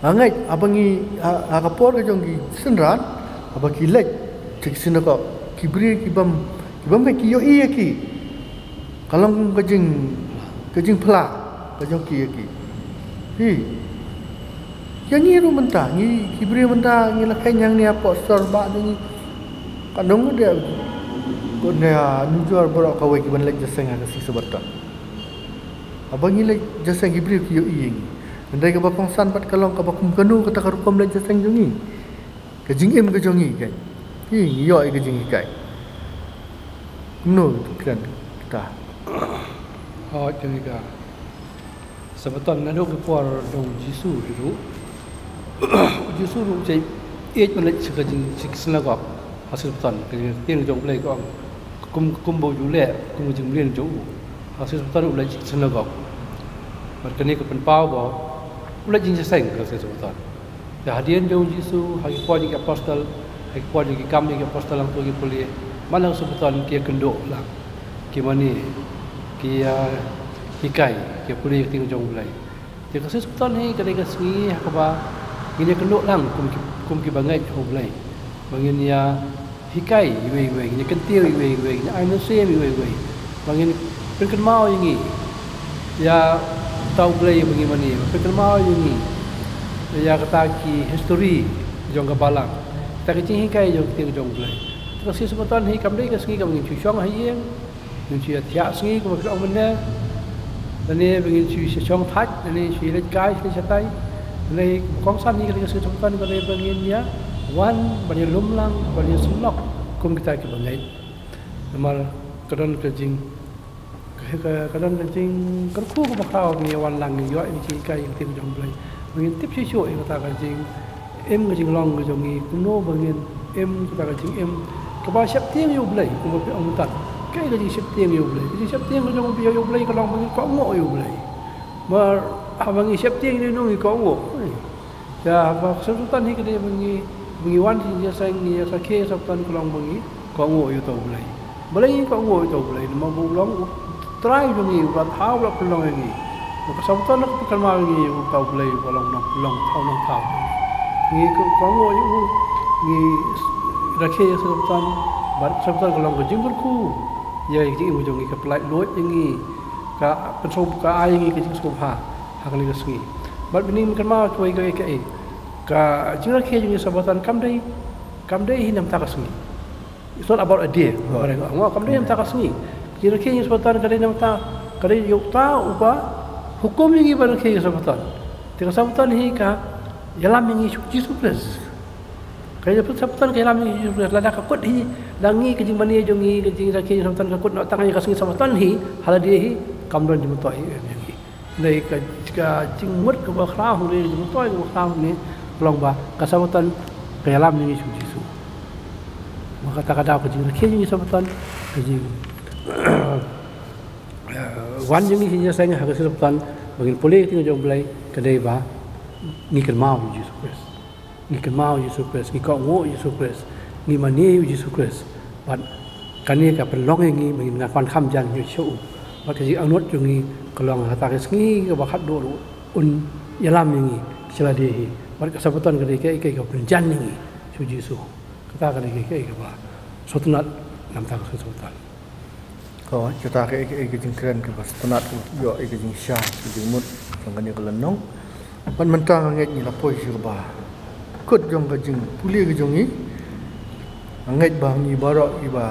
nga ngeit haba ngi ha, ha ka por ka jong ki synran, haba ki leit sha ki synagog, ki briew ki bym, ki bym ngeit, ki ïohi ïa ki. Ka long ka jing, ka jingphla ka jong ki ïa ki. Hi. Ïa ngi ruh mynta, ngi ki briew mynta ngi la kheiñ hangne hapoh sor ba ngi. Ka nong de ko ne, a, nujor baroh kawei ki ban leit jingïaseng ha ka sngi Sabbaton. Haba ngi leit jingïaseng ki briew ki ïohi ïa ngi. Hynrei kaba kongsan pat ka long kaba kum kano kata ka rukom leit jingïaseng jong ngi. Ka jingim ka jong ngi kan. Ngi ïoh ïa ka jinghikai. Kumno kren kita. Hooid, kane ka Sabbaton naduh ki por jong u Jisu ruh. U Jisu ruh u ïeit ban leit sha ka jing, sha ki synagog ha Sabbaton, ka jingtieng jong U Blei ka ong. Kum, kumba u ju leh, kum ka jingmlien jong u. Ha Sabbaton u leit sha ki synagog. Bad kane ka pynpaw ba u leit jingïaseng ha Sabbaton. Te hadien jong u Jisu, ha ki por jong ki apostol, ha ki por jong ki Kam jong ki Apostol, hangto ki pule man la ka Sabbaton ki ïakynduh lang, ki mane, ki ïa hikai, ki ïa pule ïa ka ktien jong U Blei. Te ka sngi Sabbaton hi ka dei ka sngi ha kaba ngin ïakynduh lang kum ki, kum ki bangeit ha U Blei, ba ngin ïa hikai iwei iwei, ngin ïa kyntiew iwei iwei, ngin ïa ai mynsiem iwei iwei, ba ngin pynkynmaw ïa ngi ïa uta U Blei ba ngi mane, pynkynmaw ïa ngi ïa kata ki history jong ka balang, kata ki jinghikai jong ka ktien jong U Blei. Te ka sngi Sabbaton hi kam dei ka sngi kaba ngin shu shong ha ïing, ngin shu ïa thiah sngi kumba phi ong mynne, lane ba ngin shu ïa shong thait, lane shu ïa leit kai, shu leit shatai. Lane kaba kongsan hi ka dei ka sngi Sabbaton ka dei ba ngin ïa wan ban ïa lum lang, ban ïa sylloh kum kita ki bangeit. Namar ka don ka jing, ka, ka, ka don ka jingkyrkhu kaba khraw, ngi ïa wan lang, ngi ïoh ïa ka jinghikai, ïa ka ktien jong U Blei. Ba ngin tip shuh shuh ïa kata ka jing im ka jinglong ka jong ngi, kumno ba ngin im kata ka jingim kaba sheptieng ïa U Blei, kumba phi ong mynta. Kaei ka jingsheptieng ïa U Blei? Ka jingsheptieng ka jong U Blei, ïa U Blei ka long ba ngin kohnguh ïa U Blei. Namar haba ngi sheptieng ïa u ngi kohnguh. Ïa, ba ka Sabbaton hi ka dei ba ngi, ba ngi wan jingïaseng, ngi ïa sakhi Sabbaton ka long ba ngi kohnguh ïa uta U Blei. Balei ngi kohnguh ïa uta U Blei? Namar ba u long U Trai jong ngi, uba la thaw, uba la pynlong ïa ngi. Ba ka Sabbaton ka pynkynmaw ïa ngi ïa uta U Blei uba long nongpynlong thaw nongthaw. Ngi kohnguh ïa u, ngi rakhe ïa ka Sabbaton, bad ka Sabbaton ka long ka jingkyrkhu ïa ka jingim jong ngi, ka pyllait luid ïa ngi, ka pynsngewbha, ka ai ïa ngi ka jingsngewbha. Ha kane ka sngi. Bad mynta ngin kynmaw kawei kawei kaei. Ka jingrakhe jong ngi Sabaton kam dei, kam dei hi namta ka sngi. It's not about a day. Right. Nga, kam dei namta ka sngi. Jingrakhe jong ngi Sabaton ka dei namta, ka dei ïa uta uba hukum ïa ngi ban rakhe ïa ka Sabaton. Te ka Sabaton hi ka ïalam ïa ngi sha u Jisu Khrist. Ka Sabaton ka ïalam ïa ngi sha u Jisu Khrist. Lada ka kut hi da ngi, ka jingmane jong ngi, ka jingrakhe jong ngi Sabaton ka kut noh tang ïa ka sngi Sabaton hi, ha lade hi kam don jingmyntoi ïa ngi. Dei ka, ka jingmut kaba khraw hangne, ka jingmyntoi kaba khraw hangne ka long ba ka Sabaton ka ïalam ïa ngi sha u Jisu. Bad kata ka daw ka jingrakhe jong ngi Sabaton, ka jing, eh, wan jong ngi sha jingïaseng ha ka sngi Sabaton ba ngin pule ïa ka ktien jong u Blei, ka dei ba ngi kynmaw ïa u Jisu Khrist. Ngi kynmaw ïa u Jisu Khrist, ngi kohnguh ïa u Jisu Khrist, ngi mane ïa u Jisu Khrist. Bad kane ka pynlong ïa ngi ba ngin nang wan kham jan ïa u. Bad ka jingangnud jong ngi ka long ha kata ka sngi kaba khatduh ruh un ïalam ïa ngi sha lade hi. Bad ka Sabaton ka dei kaei kaei kaba pynjan ïa ngi sha u Jisu. Kata ka dei kaei kaei kaba sngewtynnat namta ka sngi Sabaton. Ko, kata kaei kaei ka jingkren kaba sngewtynnat, ïoh ïa ka jingshisha, ka jingmut jong kane ka lynnong. Bad mynta nga ngeit ngi la poi sha kaba kut jong ka jingpule ka jong ngi. Nga ngeit ba ngi baroh kiba,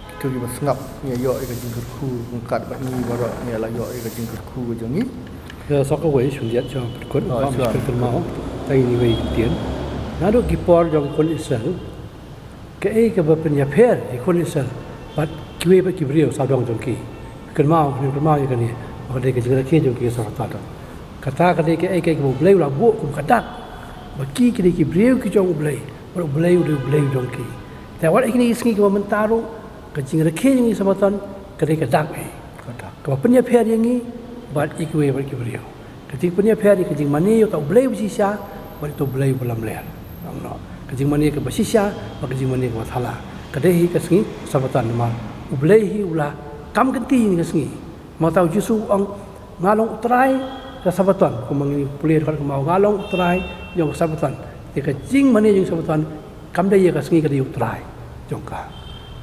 kito kiba sngap ngi ïoh ïa ka jingkyrkhu ryngkat bad ngi baroh ngi la ïoh ïa ka jingkyrkhu ka jong ngi. Ïa, sa kawei, shim ïa, sha pynkut, oh, ba sure. Kynmaw, tang ïa iwei i ktien. Naduh ki por jong ki khun Israel, kaei kaba pynïapher ïa ki khun Israel bad kiwei pat ki briew sawdong jong ki? Kynmaw, kynmaw ïa kane, ba ka dei ka jingrakhe jong ki ha Sabaton. Kata ka dei kaei kaei kaba u Blei u la buh kum ka dak ba ki, ki dei ki briew ki jong u Blei, bad u Blei u dei u Blei jong ki. Te wat ïa kine ki sngi kiba mynta ruh, ka jingrakhe jong ngi Sabaton ka dei ka dak hi. Ka dak. Kaba pynïapher ïa ngi bad ïa kiwei bad ki briew. Ka jingpynïapher ïa ka jingmane ïa uta u Blei uba shisha bad uta u Blei uba lamler. Ka jingmane kaba shisha bad ka jingmane kaba thala. Ka dei hi ka sngi Sabaton namar u Blei hi u la kam kynti ïa ka sngi. Namar kata u Jisu u ong, "Nga long u Trai ka Sabaton." Kumba ngi pule, kumba nga long u Trai jong ka Sabaton. Te ka jingmane jong ka Sabaton kam dei ïa ka sngi, ka dei ïa u Trai jong ka.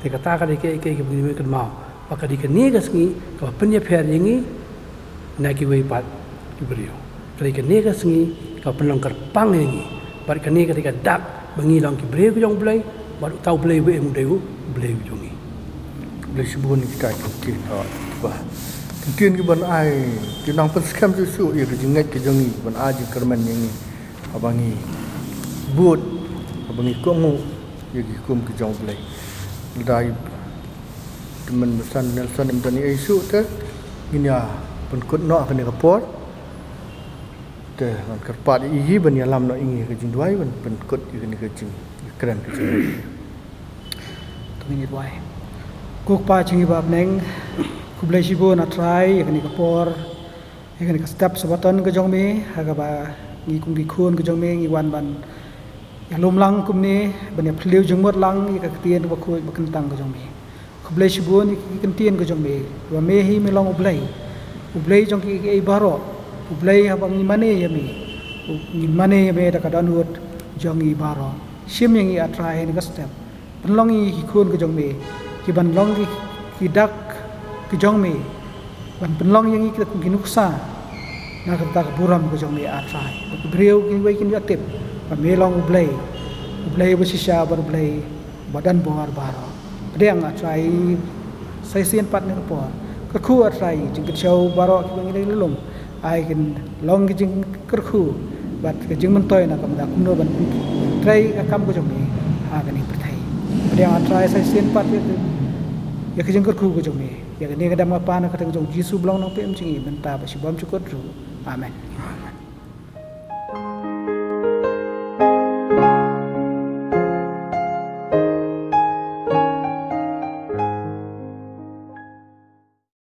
Te kata ka dei kaei kaei kaba ngi dei ban kynmaw ba ka dei kane ka sngi kaba pynïapher ïa ngi na kiwei pat ki briew. Ka dei kane ka sngi kaba pynlong kyrpang ïa ngi. Bad kane ka dei ka dak ba ngi long ki briew ki jong u Blei, bad uta u Blei uba im u dei u Blei u jong ngi. Khublei shibun ïa kita ki ktien. Ba ki ktien kiban ai, ki nang pynskhem shuh shuh ïa ka jingngeit ka jong ngi, ban ai jingkyrmen ïa ngi. Haba ngi bud, haba ngi kohnguh ïa ki hukum ki jong u Blei. Lada i Tymmen Nelson, Nelson im don ei ei shuh te ngin ïa pynkut noh ha kane ka por. Te ngan kyrpad ïa i hi ban ïalam noh ïa ngi ha ka jingduwai ban pynkut ïa kane ka jingkren ka jong i. To ngin ïa duwai. Ko Kpa jong ngi ba ha bneng, khublei shibun A Trai ïa kane ka por, ïa kane ka step Sabaton ka jong me, ha kaba ngi kum ki khun ka jong me ngi wan ban ïalum lang kumne, ban ïa phylliew jingmut lang ïa ka ktien kaba khuid ba kyntang ka jong me. Khublei shibun ïa ki ktien ka jong me, ba me hi me long U Blei, U Blei jong ki, ki ei baroh, U Blei haba ngi mane ïa me, u, ngi mane ïa me da ka dohnud jong ngi baroh. Shim ïa ngi A Trai ha kane ka step. Pynlong ïa ki khun ka jong me, ki ban long ki, ki dak ka jong me, ban pynlong ïa ngi ki, ki nuksa na kata ka burom ka jong me A Trai. Ba ki briew kiwei kin ïoh tip ba me long U Blei, U Blei uba shisha bad U Blei ba don bor baroh. Pdiang A Trai sa shisien pat ha kane ka por. Kyrkhu A Trai jingkyrshan baroh kiba ngi dei ïalum. Ai kin long ka jingkyrkhu bad ka jingmyntoi na ka bynta kumno ban trei ka kam ka jong me ha kane ka pyrthei. Pdiang A Trai sa shisien pat ïa ka, ïa ka jingkyrkhu ka jong me. Ïa kane ka dam nga pan ha ka kyrteng jong U Jisu ba long u Nongpynim jong ngi mynta bad shibun jingmut ruh. Amen.